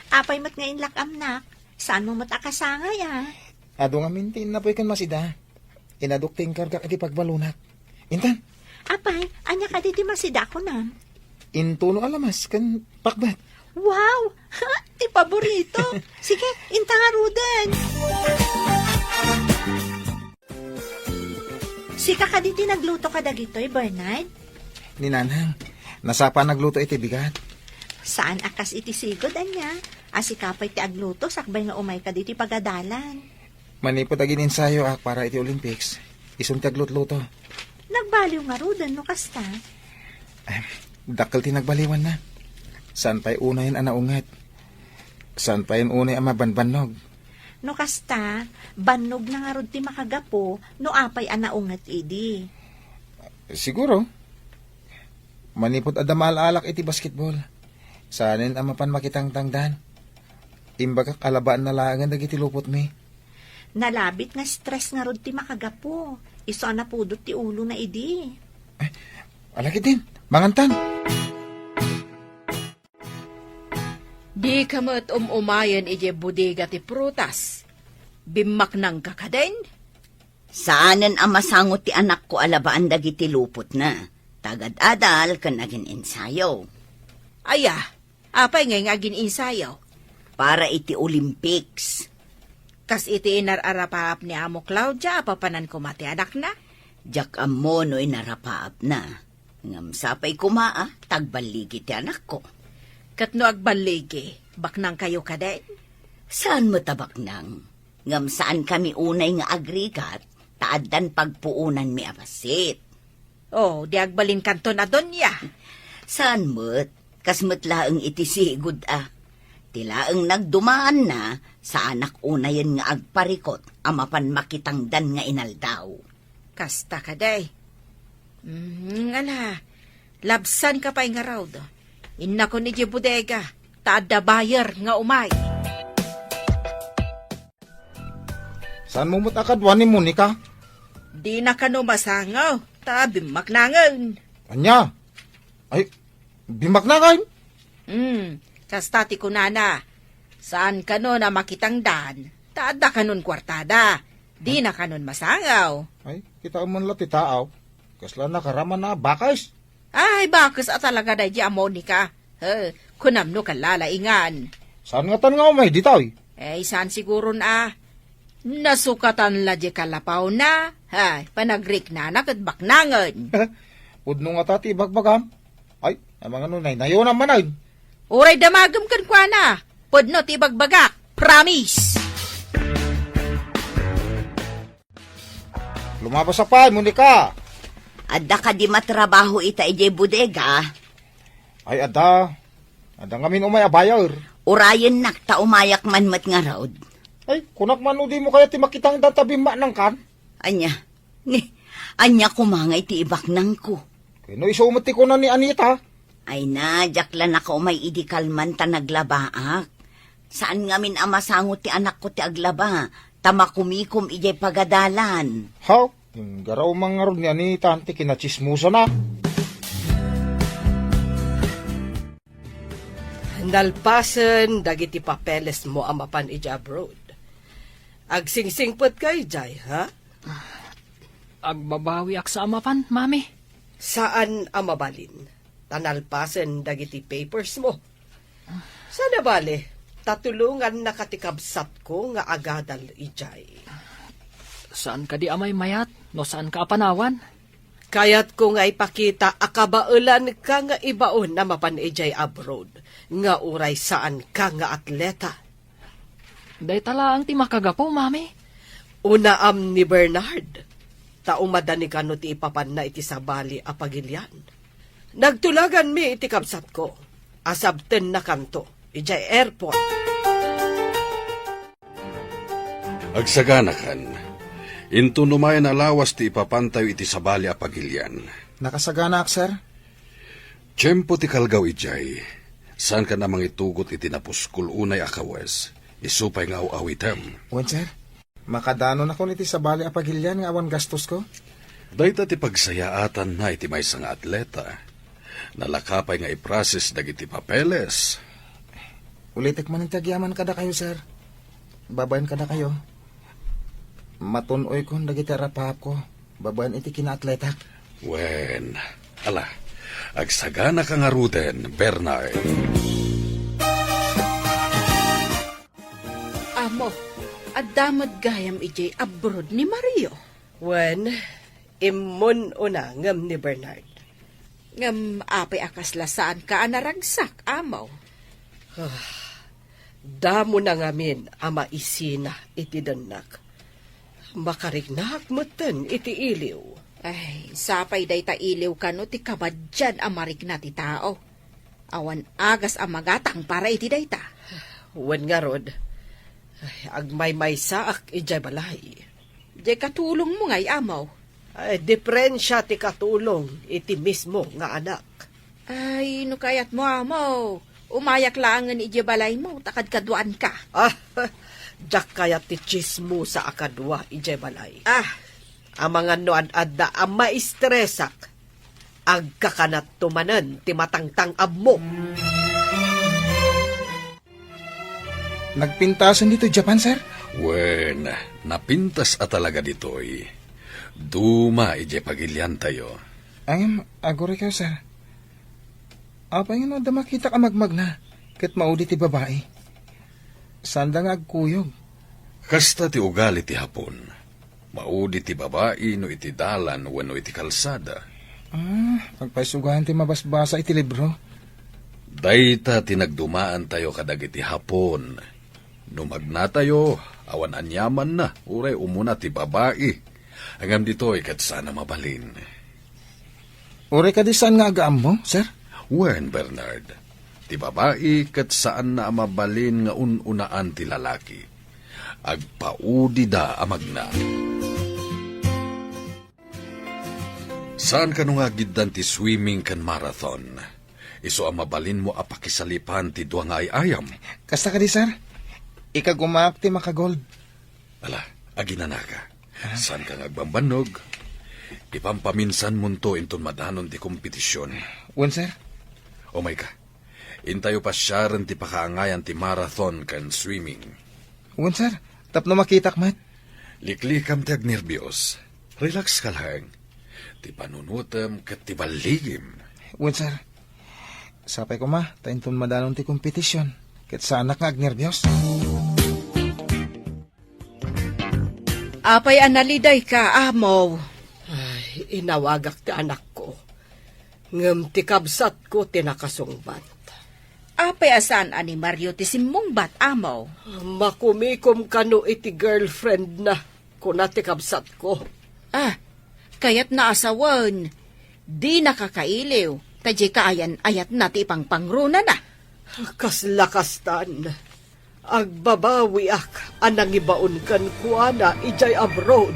Apay met nga inlak-amnak? Saanmo met a kasangay, a? Adu ngamin ti innapoy ken Masida. Inadok ti inkargak iti pagbalonak. Intan. Apay, ania kadi ti Masida a kunam? Intuno a lamas ken pakbat. Wow! Ti paborito. Sige, inta ngaruden. Sika kadi ti nagluto kadagitoy, Bernard? Ni nanang, nasapa nagluto iti bigat. Saan a kas iti sigud, ania? A sika pay ti agluto sakbay nga umayka ditoy pagadalan. Manipud agin-ensayoak para iti Olympics, isun ti aglutluto. Nagbaliw ngaruden no kasta. Em, dakkel ti nagbaliwanna. Saan pay unayen a naunget. Saan pay unay a mabanbannog. No kasta, bannogna ngarud ti makagapu no apay a naunget idi. Siguro. Manipud adda maal-alak iti basketball, saanen a mapan makitangtangdan. Imbagak a labaanna laengen dagiti lupotmi. Nalabit nga stress ngarud ti makagapu. Isu a napudot ti ulona idi. Ay, ala ketdin, mangantan. Dika met um-umayen idiay bodega ti prutas. Bimmaknangka kadin? Saanen a masango ti anakko a labaan dagiti lupotna. Ta agad-adal ken agin-ensayo. Aya, apay ngay nga agin-ensayo? Para iti Olympics. Kas iti inar-arapaap ni Amo Claudia a papanan koma ti anakna? Diak ammo no inarapaapna. Ngem sapay koma a ta agballigi ti anakko. Ket no agballigi, baknangkayo kadin? Saan met a baknang. Ngem saankami unay nga agrigat, ta addan pagpuonanmi a bassit. Oh, di agbalinkanton a donia. Saan met, kas met laeng iti sigud a. Ti laeng nagdumaanna, saanak unayen nga agparikot a mapan makitangdan nga inaldaw. Kasta kadi. Mm, ala, labsanka pay ngarud. Innakon idiay bodega, ta adda buyer nga umay. Saanmo met a kadua ni Monica? Dina kano masango, ta bimmaknangen. Ania? Ay, bimmaknangen? Hmm, kasta ti kunana. Saan kano a makitangdan, ta adda kanon kuartada. Dina kanon masango. Ay, kitaem man la ti taaw. Kasla nakaraman a bakes. Ay, bakes a talaga daydi a Monica. He, kunam no kallalaingan. Saan ngatan nga umay ditoy? Ay, saan siguron a. Nasukatan la di kalapawna. Ay, panagriknana ket baknangen. Pudno ngata ti ibagbagam. Ay, amangano naynayonam manen. Uray damagem kenkuana. Pudno ti ibagbagak. Promise. Lumabas a pay, Monica. Adda kadi matrabaho ita idiay bodega? Ay, adda. Adda ngamin umay a buyer. Urayennak ta umayak man met ngarud. Ay, kunak man no dimo kayat ti makitangdan ta bimmaknangkan? Ania? Ni, ania koma nga iti ibaknangko? Ken no isu met ti kuna ni Anita, Ay na, diak la nakaumay idi kalman ta naglabaak. Saan ngamin a masango ti anakko ti aglaba, ta makumikom idiay pagadalan. Haw, inggaraw man ngarud ni Anita ti kinatsismosana. Nalpasen dagiti papelesmo a mapan idiay abroad. Agsingsingpetka idiay, ha? Agbabawiak sa a mapan, Mami. Saan a mabalin, ta nalpasen dagiti papersmo. Saan a bale, ta tulongannaka ti kabsatko nga agadal idiay. Saan kadi a maymayat no saanka a panawan? Kayatko nga ipakita a kabaelanka nga ibaon a mapan idiay abroad nga uray saanka nga atleta. Dayta laeng ti makagapu, Mami. Unaam ni Bernard, ta umadani kano ti ipapanna iti sabali a pagilian. Nagtulaganmi iti kabsatko a sabtennakanto idiay airport. Agsaganakan. Inton umayen a lawas ti ipapantayo iti sabali a pagilian. Nakasaganaak, sir. Tiempo ti kalgaw idiay. Saankan a mangitugot iti napuskol unay a kawes. Isu pay nga aw-awitem. Wen, sir. Makadanonakon iti sabali a pagilian nga awan gastosko? Dayta ti pagsayaatanna iti maysa nga atleta. Nalaka pay nga iproses dagiti papeles. Ulitek manen ti agyaman kadakayo, sir. Babaen kadakayo. Matun-oykon dagiti arapahapko babaen iti kinaatletak. Wen, ala, agsaganaka ngaruden, Bernard. Amo, adda met gayam idiay abroad ni Mario. Wen, immun-una ngem ni Bernard. Ngem apay a kasla saanka a naragsak, Amo? Ah, damo na ngamin a maisina iti dennak. Makariknak metten iti iliw. Ay, sapay dayta iliw kano ti kabaddian a marikna ti tao. Awan agas a magatang para iti dayta. Wen ngarud, ay, agmaymaysaak idiay balay. Diay katulongmo ngay, Amo? Ay, diferensia ti katulong iti mismo nga anak. Ay, no kayatmo, Amo, umayak laengen idiay balaymo, ta kadkaduaanka. Ah, diak kayat ti tsismosa a kadua idiay balay. Ah. Amangan no ad-adda a maistresak, agkakanatto manen ti matangtang-abmo. Nagpintasen ditoy Japan, sir? Wen, napintas a talaga ditoy. Duma idiay pagiliantayo. Ngem, aguray kayo, sir. Apay nga no adda makitak a magmagna, ket maudi ti babai? Saanda nga agkuyog. Kasta ti ugali ti Hapon. Maudi ti babai no iti dalan wenno iti kalsada. Ah, agpaisugayan ti mabasbasa iti libro. Dayta ti nagdumaantayo kadagiti Hapon. No magnatayo, awan aniamanna, uray umuna ti babai. Ngem ditoy ket saan a mabalin. Uray kadi saan nga agaammo, sir? Wen, Bernard, ti babai ket saanna a mabalin nga un-unaan ti lalaki. Agpaudida a magna. Saan kano nga agiddan ti swimming ken marathon? Isu a mabalinmo a pakisalipan ti dua nga ay-ayam. Kasta kadi, sir? Ikagumaak ti makagold. Ala, aginanaka. Ah. Saanka nga agbambannog? Ipampaminsanmonto inton madanon ti kompetision. Wen, sir. Umayka. Intayo pasiaren ti pakaangayan ti marathon ken swimming. Wen, sir. Tapno makitak met. Liklikam ti agnerbios. Relax ka laeng. Ti panunutem ket ti balligim. Wen, sir. Sapay koma, ta inton madanon ti kompetision, ket saanak nga agnerbios. Apay a nalidayka, Amo? Ay, inawagak ti anakko. Ngem ti kabsatko ti nakasungbat. Apay a saan a ni Mario ti simmungbat, Amo? Makumikom kano iti girlfriendna, kuna ti kabsatko. Ah, kayatna a sawen, dina kakailiw, ta diay kaayan-ayatna ti ipangpangronana. Kasla kastan. Agbabawiak a nangibaon kenkuana idiay abroad.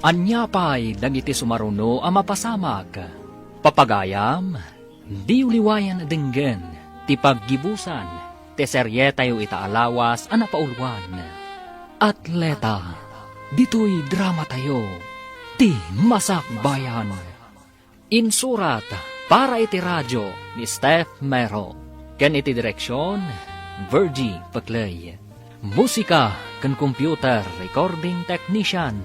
Ania pay dagiti sumaruno a mapasamak? Papagayam, diyo liwayan a denggen ti paggibusan ti serietayo ita a lawas a napauluan. Atleta, ditoy dramatayo, ti Masakbayan. Insurat para iti radio ni Steph Mero, ken iti direksion, Virgie Pecley. Musika ken computer recording technician,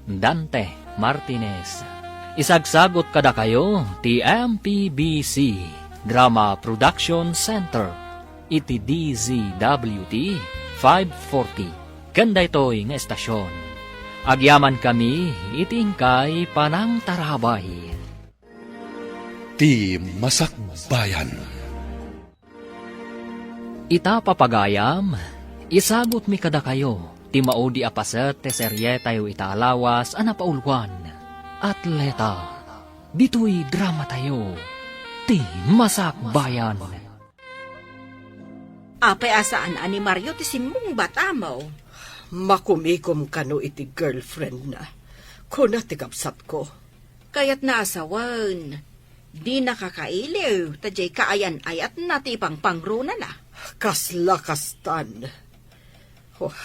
Dante Martinez. Isagsagut kadakayo ti M P B C Drama Production Center iti D Z W T five forty, ken daytoy nga estasion. Agyamankami iti inkay panangtarabay. Ti Masakbayan. Ita, papagayam, isagutmi kadakayo ti maudi a paset ti serietayo ita a lawas a napauluan. Atleta, ditoy dramatayo, ti Masakbayan. Apay a saan a ni Mario ti simmungbat, Amo? Makumikom kano iti girlfriendna, kuna ti kabsatko. Kayatna a sawen, dina kakailiw, ta diay kaayan-ayatna ti ipangpangronana. Kasla kastan. Oh,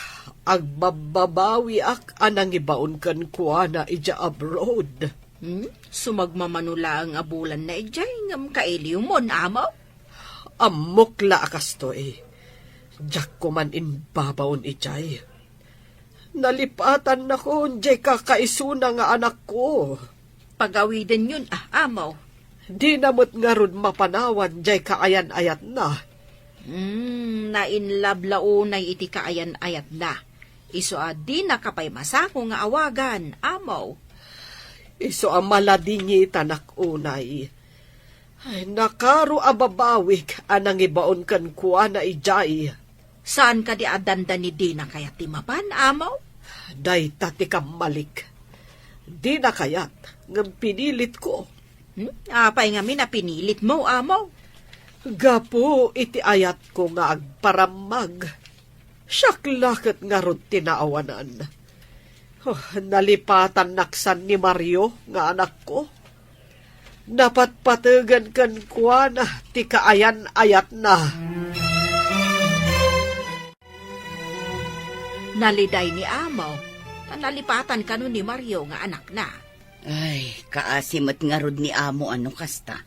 agbabbabawiak a nangibaon kenkuana idiay abroad. Hmm? Sumagmamano laeng a bulanna idiay, ngem kailiwmon, Amo? Ammok la a kastoy. Diak koman imbabaon idiay. Nalipatannakon diay kakaisuna nga anakko. Pagawidenyon, ah, Amo. Dina met ngarud mapanawan diay kaayan-ayatna. Hmm, nainlove la unay iti kaayan-ayatna. Isu a dinaka pay masango nga awagan, Amo. Isu a maladingitanak unay. Ay, nakaro a babawik a nangibaon kenkuana idiay. Saan kadi a dandani dina kayat ti mapan, Amo? Dayta ti kammalik. Dina kayat, ngem pinilitko. Hmm? Apay ngamin a pinilitmo, Amo? Gapu iti ayatko nga agparammag. Siak la ket ngarud ti naawanan. Oh, nalipatannak san ni Mario nga anakko. Napatpategen kenkuana ti kaayan-ayatna. Naliday ni Amo, ta nalipatan kano ni Mario nga anakna. Ay, kaasi met ngarud ni Amo a no kasta.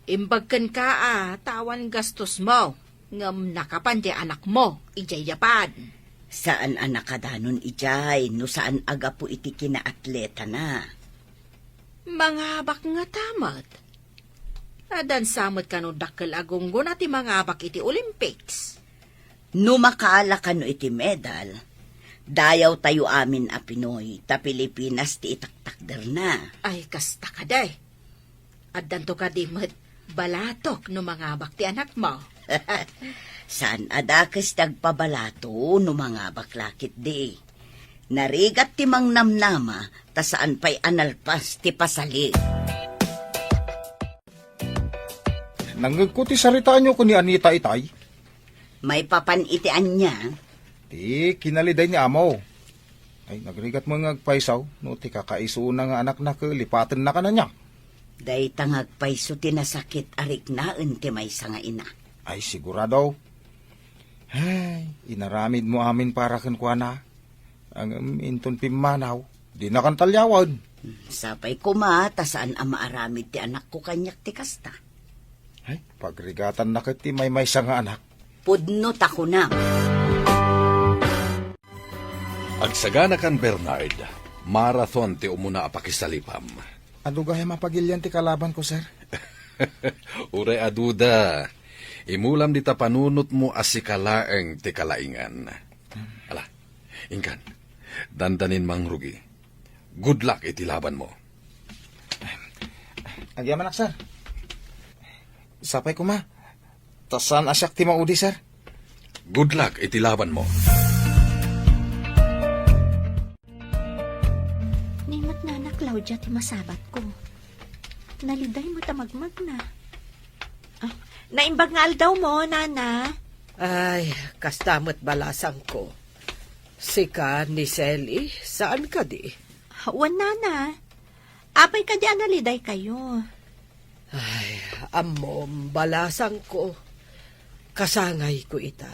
Imbag kenka a, ta awan gastosmo, ngem nakapan diay anakmo idiay Japan. Saan a nakadanon idiay no saan a gapu iti kinaatletana. Mangabak ngata met. Addansa met kano dakkel a gunggona ti mangabak iti Olympics. No makaala kano iti medal, dayawtayo amin a Pinoy ta Pilipinas ti itaktakderna. Ay, kasta kadi. Addanto kadi met balatok no mangabak ti anakmo. Saan a dakes ti agpabalato no mangabak la ketdi. Narigat ti mangnamnama ta saan pay a nalpas ti pasali. Nangngegko ti saritaanyo ken ni Anita itay. Maipapan iti ania? Ti kinaliday ni Amo. Ay, nagrigat met nga agpayso no ti kakaisuna nga anakna ket lipatenna kaniana. Dayta nga agpayso ti nasakit a riknaen ti maysa nga ina. Ay, sigurado. Ay, inaramidmo amin para kenkuana. Ngem inton pimmanaw, dinakan talliawen. Sapay koma ta saan a maaramid ti anakko kaniak ti kasta. Ay, pagrigatanna ket ti maymaysa nga anak. Pudno ta kunam. Agsaganakan, Bernard. Marathon ti umuna a pakisalipam. Adu gayam a pagilian ti kalabanko, sir. Uray aduda. Imulam dita panunotmo a sika laeng ti kalaingan. Ala, inkan. Dandanin mangrugi. Good luck iti labanmo. Agyamanak, sir. Sapay koma. Ta saan a siak ti maudi, sir. Good luck iti labanmo. Ni met Nana Claudia ti masabatko. Naliday met a magmagna. Ah, naimbag nga aldawmo, Nana. Ay, kasta met balasangko. Sika ni Selly, saan kadi? Wen, nana. Apay kadi a nalidaykayo? Ay, ammom, balasangko. Kasangayko ita.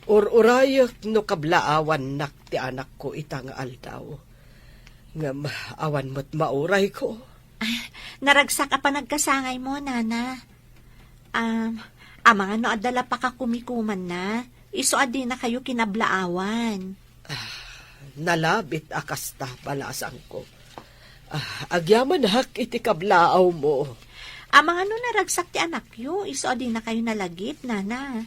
Ur-urayek no kablaawannak ti anakko ita nga aldaw. Ngem awan met maurayko. Ay, naragsak a panagkasangaymo, nana. Um, amangan no adda la pakakumikumanna, isu a dinakayo kinablaawan. Ah, nalabit a kasta, balasangko. Ah, agyamanak iti kablaawmo. Amangan no naragsak ti anakyo, isu a dinakayo nalagip, nana.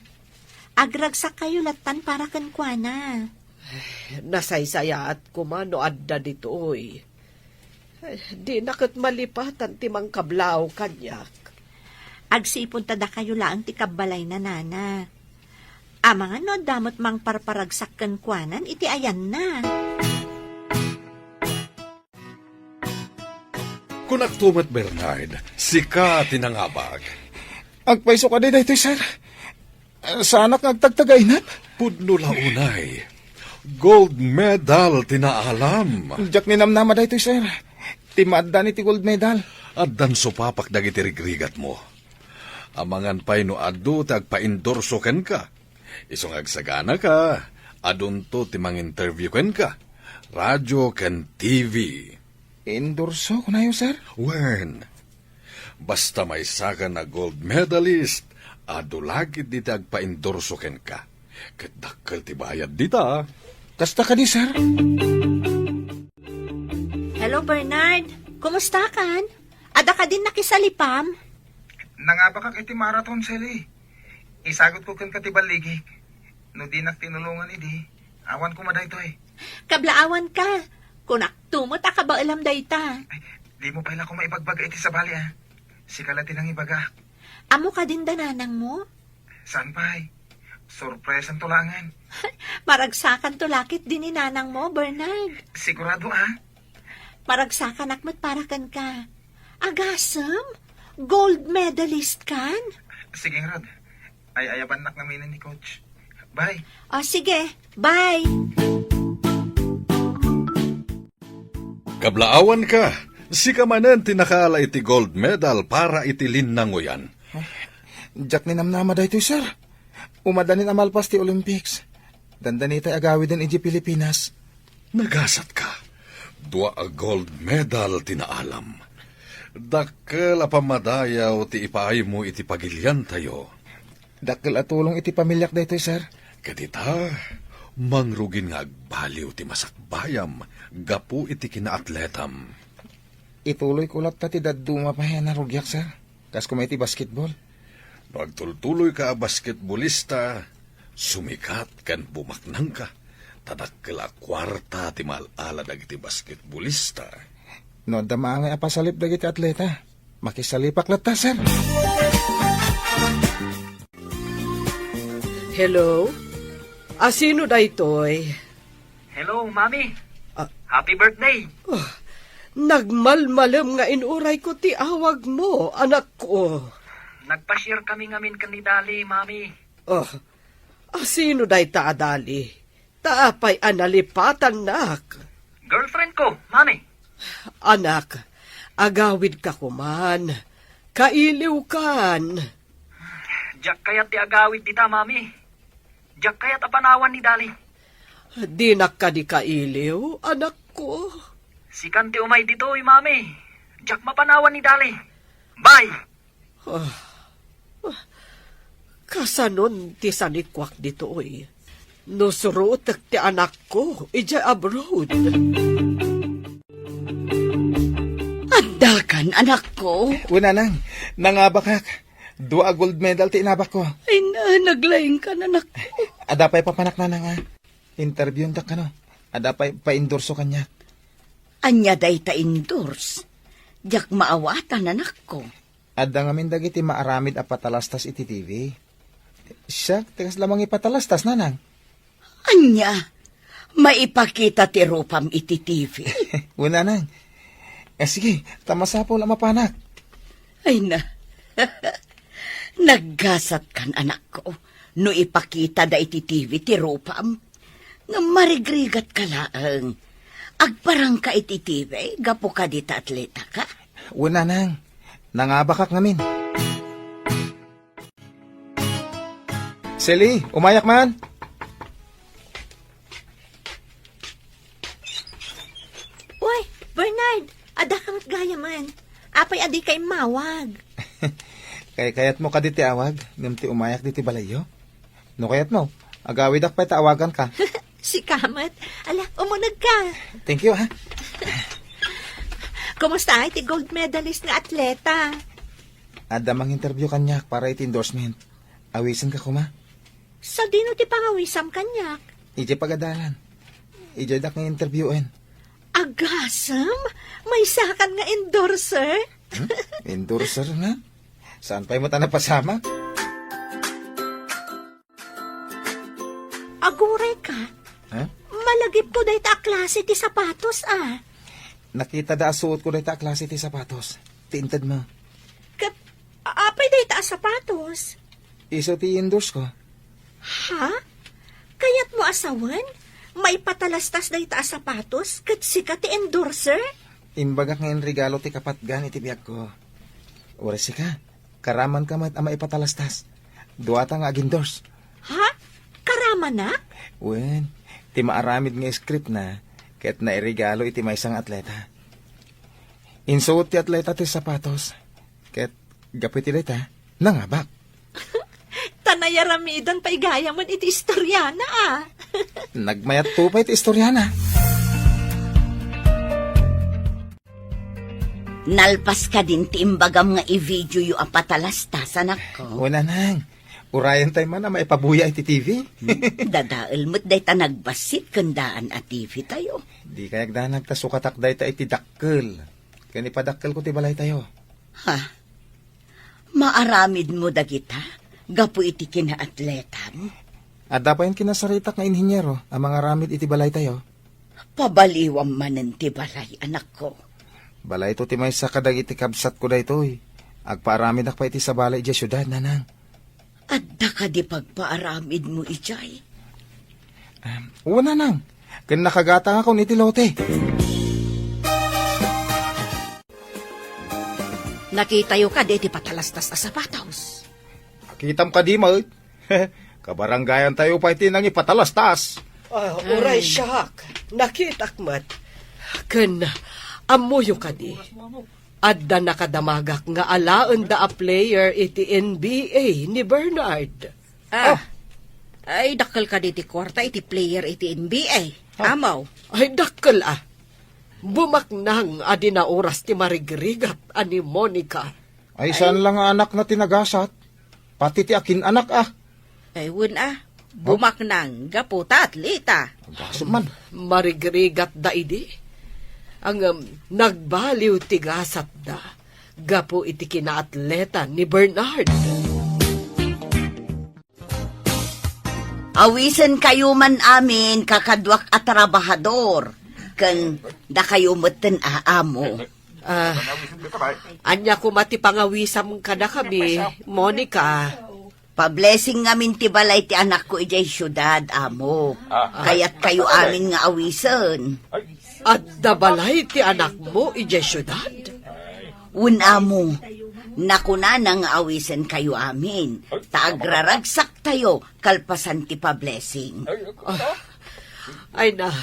Agragsak kayo lattan para kenkuana. Ay, nasaysayaat koma no adda ditoy. Ay, dina ket malipatan ti mangkablaaw kaniak. Agsipud ta dakayo laeng ti kabbalayna, nana. Amangan no adda met mangparparagsak kenkuanan iti ayanna. Kunakto met, Bernard, sika ti nangabak. Agpayso kadi daytoy, sir? Saanak nga agtagtagainep? Pudno la unay. Gold medal ti naalam. Diak ninamnama daytoy, sir. Ti maaddan iti gold medal. Addan supapak dagiti rigrigatmo. Amangan pay no adu ti agpaindorso kenka. Isu nga agsaganaka, adunto ti manginterview kenka. Radio ken T V. Endorso, kunayo, sir? Wen, basta maysakan a gold medalist, adu la ketdi ti agpaendorso kenka. Ket dakkel ti bayad dita. Kasta kadi, sir? Hello, Bernard. Kumustakan? Adda kadin nakisalipam? Nangabakak iti marathon, Sally. Isagutko kenka ti balligik. No dinak tinulongan idi, awan koma daytoy. Kablaawanka. Kunakto met a kabaelam dayta. Ay, dimo pay la koma ibagbaga iti sabali, a. Sika la ti nangibagak. Ammo kadin da nanangmo? Saan pay? Sorpresanto laengen. Maragsakanto la ketdi ni nanangmo, Bernard. Sigurado, a? Maragsakanak met para kenka. Agasem? Gold medalist kan? Sige ngarud. Ay-ayabannak ngamin ni coach. Bye. O, sige. Bye. Kablaawanka, sika manen ti nakaala iti gold medal para iti linnangoyan. Diak ninamnama daytoy, sir. Umadanin a malpas ti Olympics, dandanitay agawiden idiay Pilipinas. Nagasatka. Dua a gold medal ti naalam. Dakkel a pammadayaw ti ipaaymo iti pagiliantayo. Dakkel a tulong iti pamiliak daytoy, sir. Ket ita, mangrugin nga agbaliw ti masakbayam gapu iti kinaatletam. Ituloyko latta ti dadduma pay a narugiak, sir. Kas koma iti basketball. No agtultuloyka a basketballista, sumikat ken bumaknangka, ta dakkel a kuarta ti maal-ala dagiti basketballista. No adda maangay a pasalip dagiti atleta, makisalipak latta, sir. Hello? Asino daytoy? Hello, Mami. Ah. Happy birthday! Ah, nagmalmalem nga inurayko ti awagmo, anakko. Nagpasiar kami ngamin ken ni Dali, Mami. Ah, asino dayta a Dali? Ta apay a nalipatannak? Girlfriend ko, Mami. Anak, agawidka koman. Kailiwkan. Diak kayat ti agawid dita, Mami. Diak kayat a panawan ni Dali. Dinak kadi kailiw, anakko? Sikan ti umay ditoy, Mami. Diak mapanawan ni Dali. Bye! Ah, ah, kasanon ti sanikuak ditoy? No surotek ti anakko idiay abroad. Addakan, anakko? Wen, nanang, nangabakak. Dua a gold medal ti inabakko. Ay na, naglaingkan, anakko. Adda pay papanak, nanang, a. Interviewtak kano. Adda pay pa-endorso kaniak. Ania dayta endorse? Diak maawatan, anakko. Adda ngamin dagiti maaramid a patalastas iti T V. Siak, ti kasla mangipatalastas, nanang. Ania? Maipakita ti rupam iti T V? Wen, nanang. Eh, sige, ta masapul a mapanak. Ay na. Naggasatkan, anakko, no ipakitada iti T V ti rupam. Ngem marigrigatka laeng. Agparangka iti T V gapu kadi ta atletaka? Wen, nanang. Nangabakak ngamin. Sally, umayak man. Uy, Bernard, adda ka met gayamen. Apay a dika immawag? Kaykayatmo kadi ti awag, ngem ti umayak ditoy balayyo? No kayatmo, agawidak pay ta awaganka. Sika met. Ala, umunegka. Thank you, ha. Kumusta iti gold medalist nga atleta? Adda mang-interview kaniak para iti endorsement. Awisenka koma. Sadino ti pangawisam kaniak? Idiay pagadalan. Idiay dak nga interviewen. Agasem? Maysakan nga endorser? Hmm? Endorser nga? Saan pay mo ta napasamak? Aguray ka? Ha? Malagipko dayta a klase ti sapatos, a. Nakita da a suot ko dayta a klase ti sapatos. Ti inted mo. Ket, a-, apay dayta a sapatos? Isu ti endorse ko. Ha? Kayatmo a sawen? Maipatalastas dayta a sapatos ket sika ti endorser? Imbagak nga inregalo ti kapatgan iti biagko. Uray sika, karamanka met a maipatalastas. Duata nga ag-endorse. Ha? Karamanak? Wen, ti maaramid nga script na, ket nairegalo iti maysa nga atleta. Insuot ti atleta ti sapatos, ket gapu iti dayta, nangabak. Ta nayaramidan pay gayamen iti istoriana, a. Nagmayatto pay ti istoriana. Nalpas kadin ti imbagam nga i-videoyo a patalastas, anakko? Wen, nanang. Urayen tay man a maipabuya iti T V. Hmm, dadael met dayta nagbassit ken daan a T V tayo. Di kayat danag ta sukatak dayta iti dakkel. Ken ipadakkelko ti balaytayo. Ha? Maaramidmo dagita gapu iti kinaatletam? Adda payen kinasaritak nga inhiniero a mangaramid iti balaytayo. Pabaliwam manen ti balay, anakko. Balayto ti maysa kadagiti kabsatko daytoy. Agpaaramidak pay iti sabali idiay siudad, nanang. Adda kadi pagpaaramidmo idiay? Em, wen, nanang. Ken nakagatangakon iti lote. Nakitayo kadi ti patalastas a sapatos? Nakitam kadi met? Kabaranggayantayo pay ti nangipatalastas. Ah, uray siak, nakitak met. Ken, ammoyo kadi, adda nakadamagak nga alaenda a player iti N B A ni Bernard. Ah. Oh. Ay, dakkel kadi ti kuarta iti player iti N B A. Ah. Amaw. Ay, dakkel, a. Bumaknang a di naoras ti marigrigat a ni Monica. Ay, saan la nga anakna ti nagasat? Pati ti akin-anak, a. Ay, wen, a. Bumaknang gapu ta atleta. Gasat man. Marigrigatda idi. Ngem, nagbaliw ti gasatda gapu iti kinaatleta ni Bernard. Awisenkayo man amin, kakaduak a trabahador, ken dakayo metten a amo. Ah, ania koma ti pangawisam kadakami, Monica? Pa-blessing ngamin ti balay ti anakko idiay siudad, amo. Ah. Kayatkayo amin nga awisen. Adda balay ti anakmo idiay siudad? Wen, amo, nakunana nga awisenkayo amin, ta agraragsaktayo kalpasan ti pa-blessing. Ah, ay na,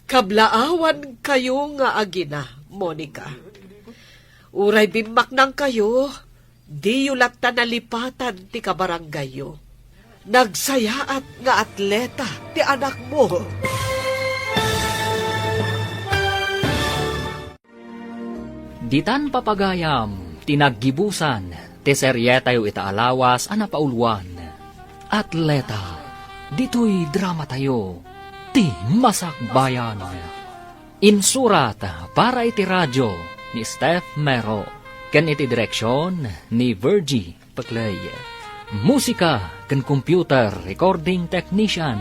kablaawankayo nga agina, Monica. Uray bimmaknangkayo, diyo latta nalipatan ti kabarangayyo. Nagsayaat nga atleta ti anakmo. Ditan papagayam ti naggibusan ti serietayo ita a lawas a napauluan, Atleta. Ditoy dramatayo, ti Masakbayan. Insurat para iti radio ni Steph Mero, ken iti direksion ni Virgie Peclay. Musika ken computer recording technician,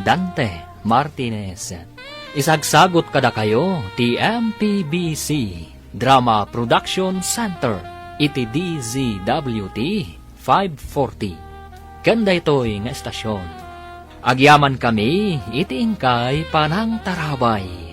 Dante Martinez. Isagsagut kadakayo ti M P B C Drama Production Center iti D Z W T five forty. Ken daytoy nga estasion, agyamankami iti inkay panangtarabay.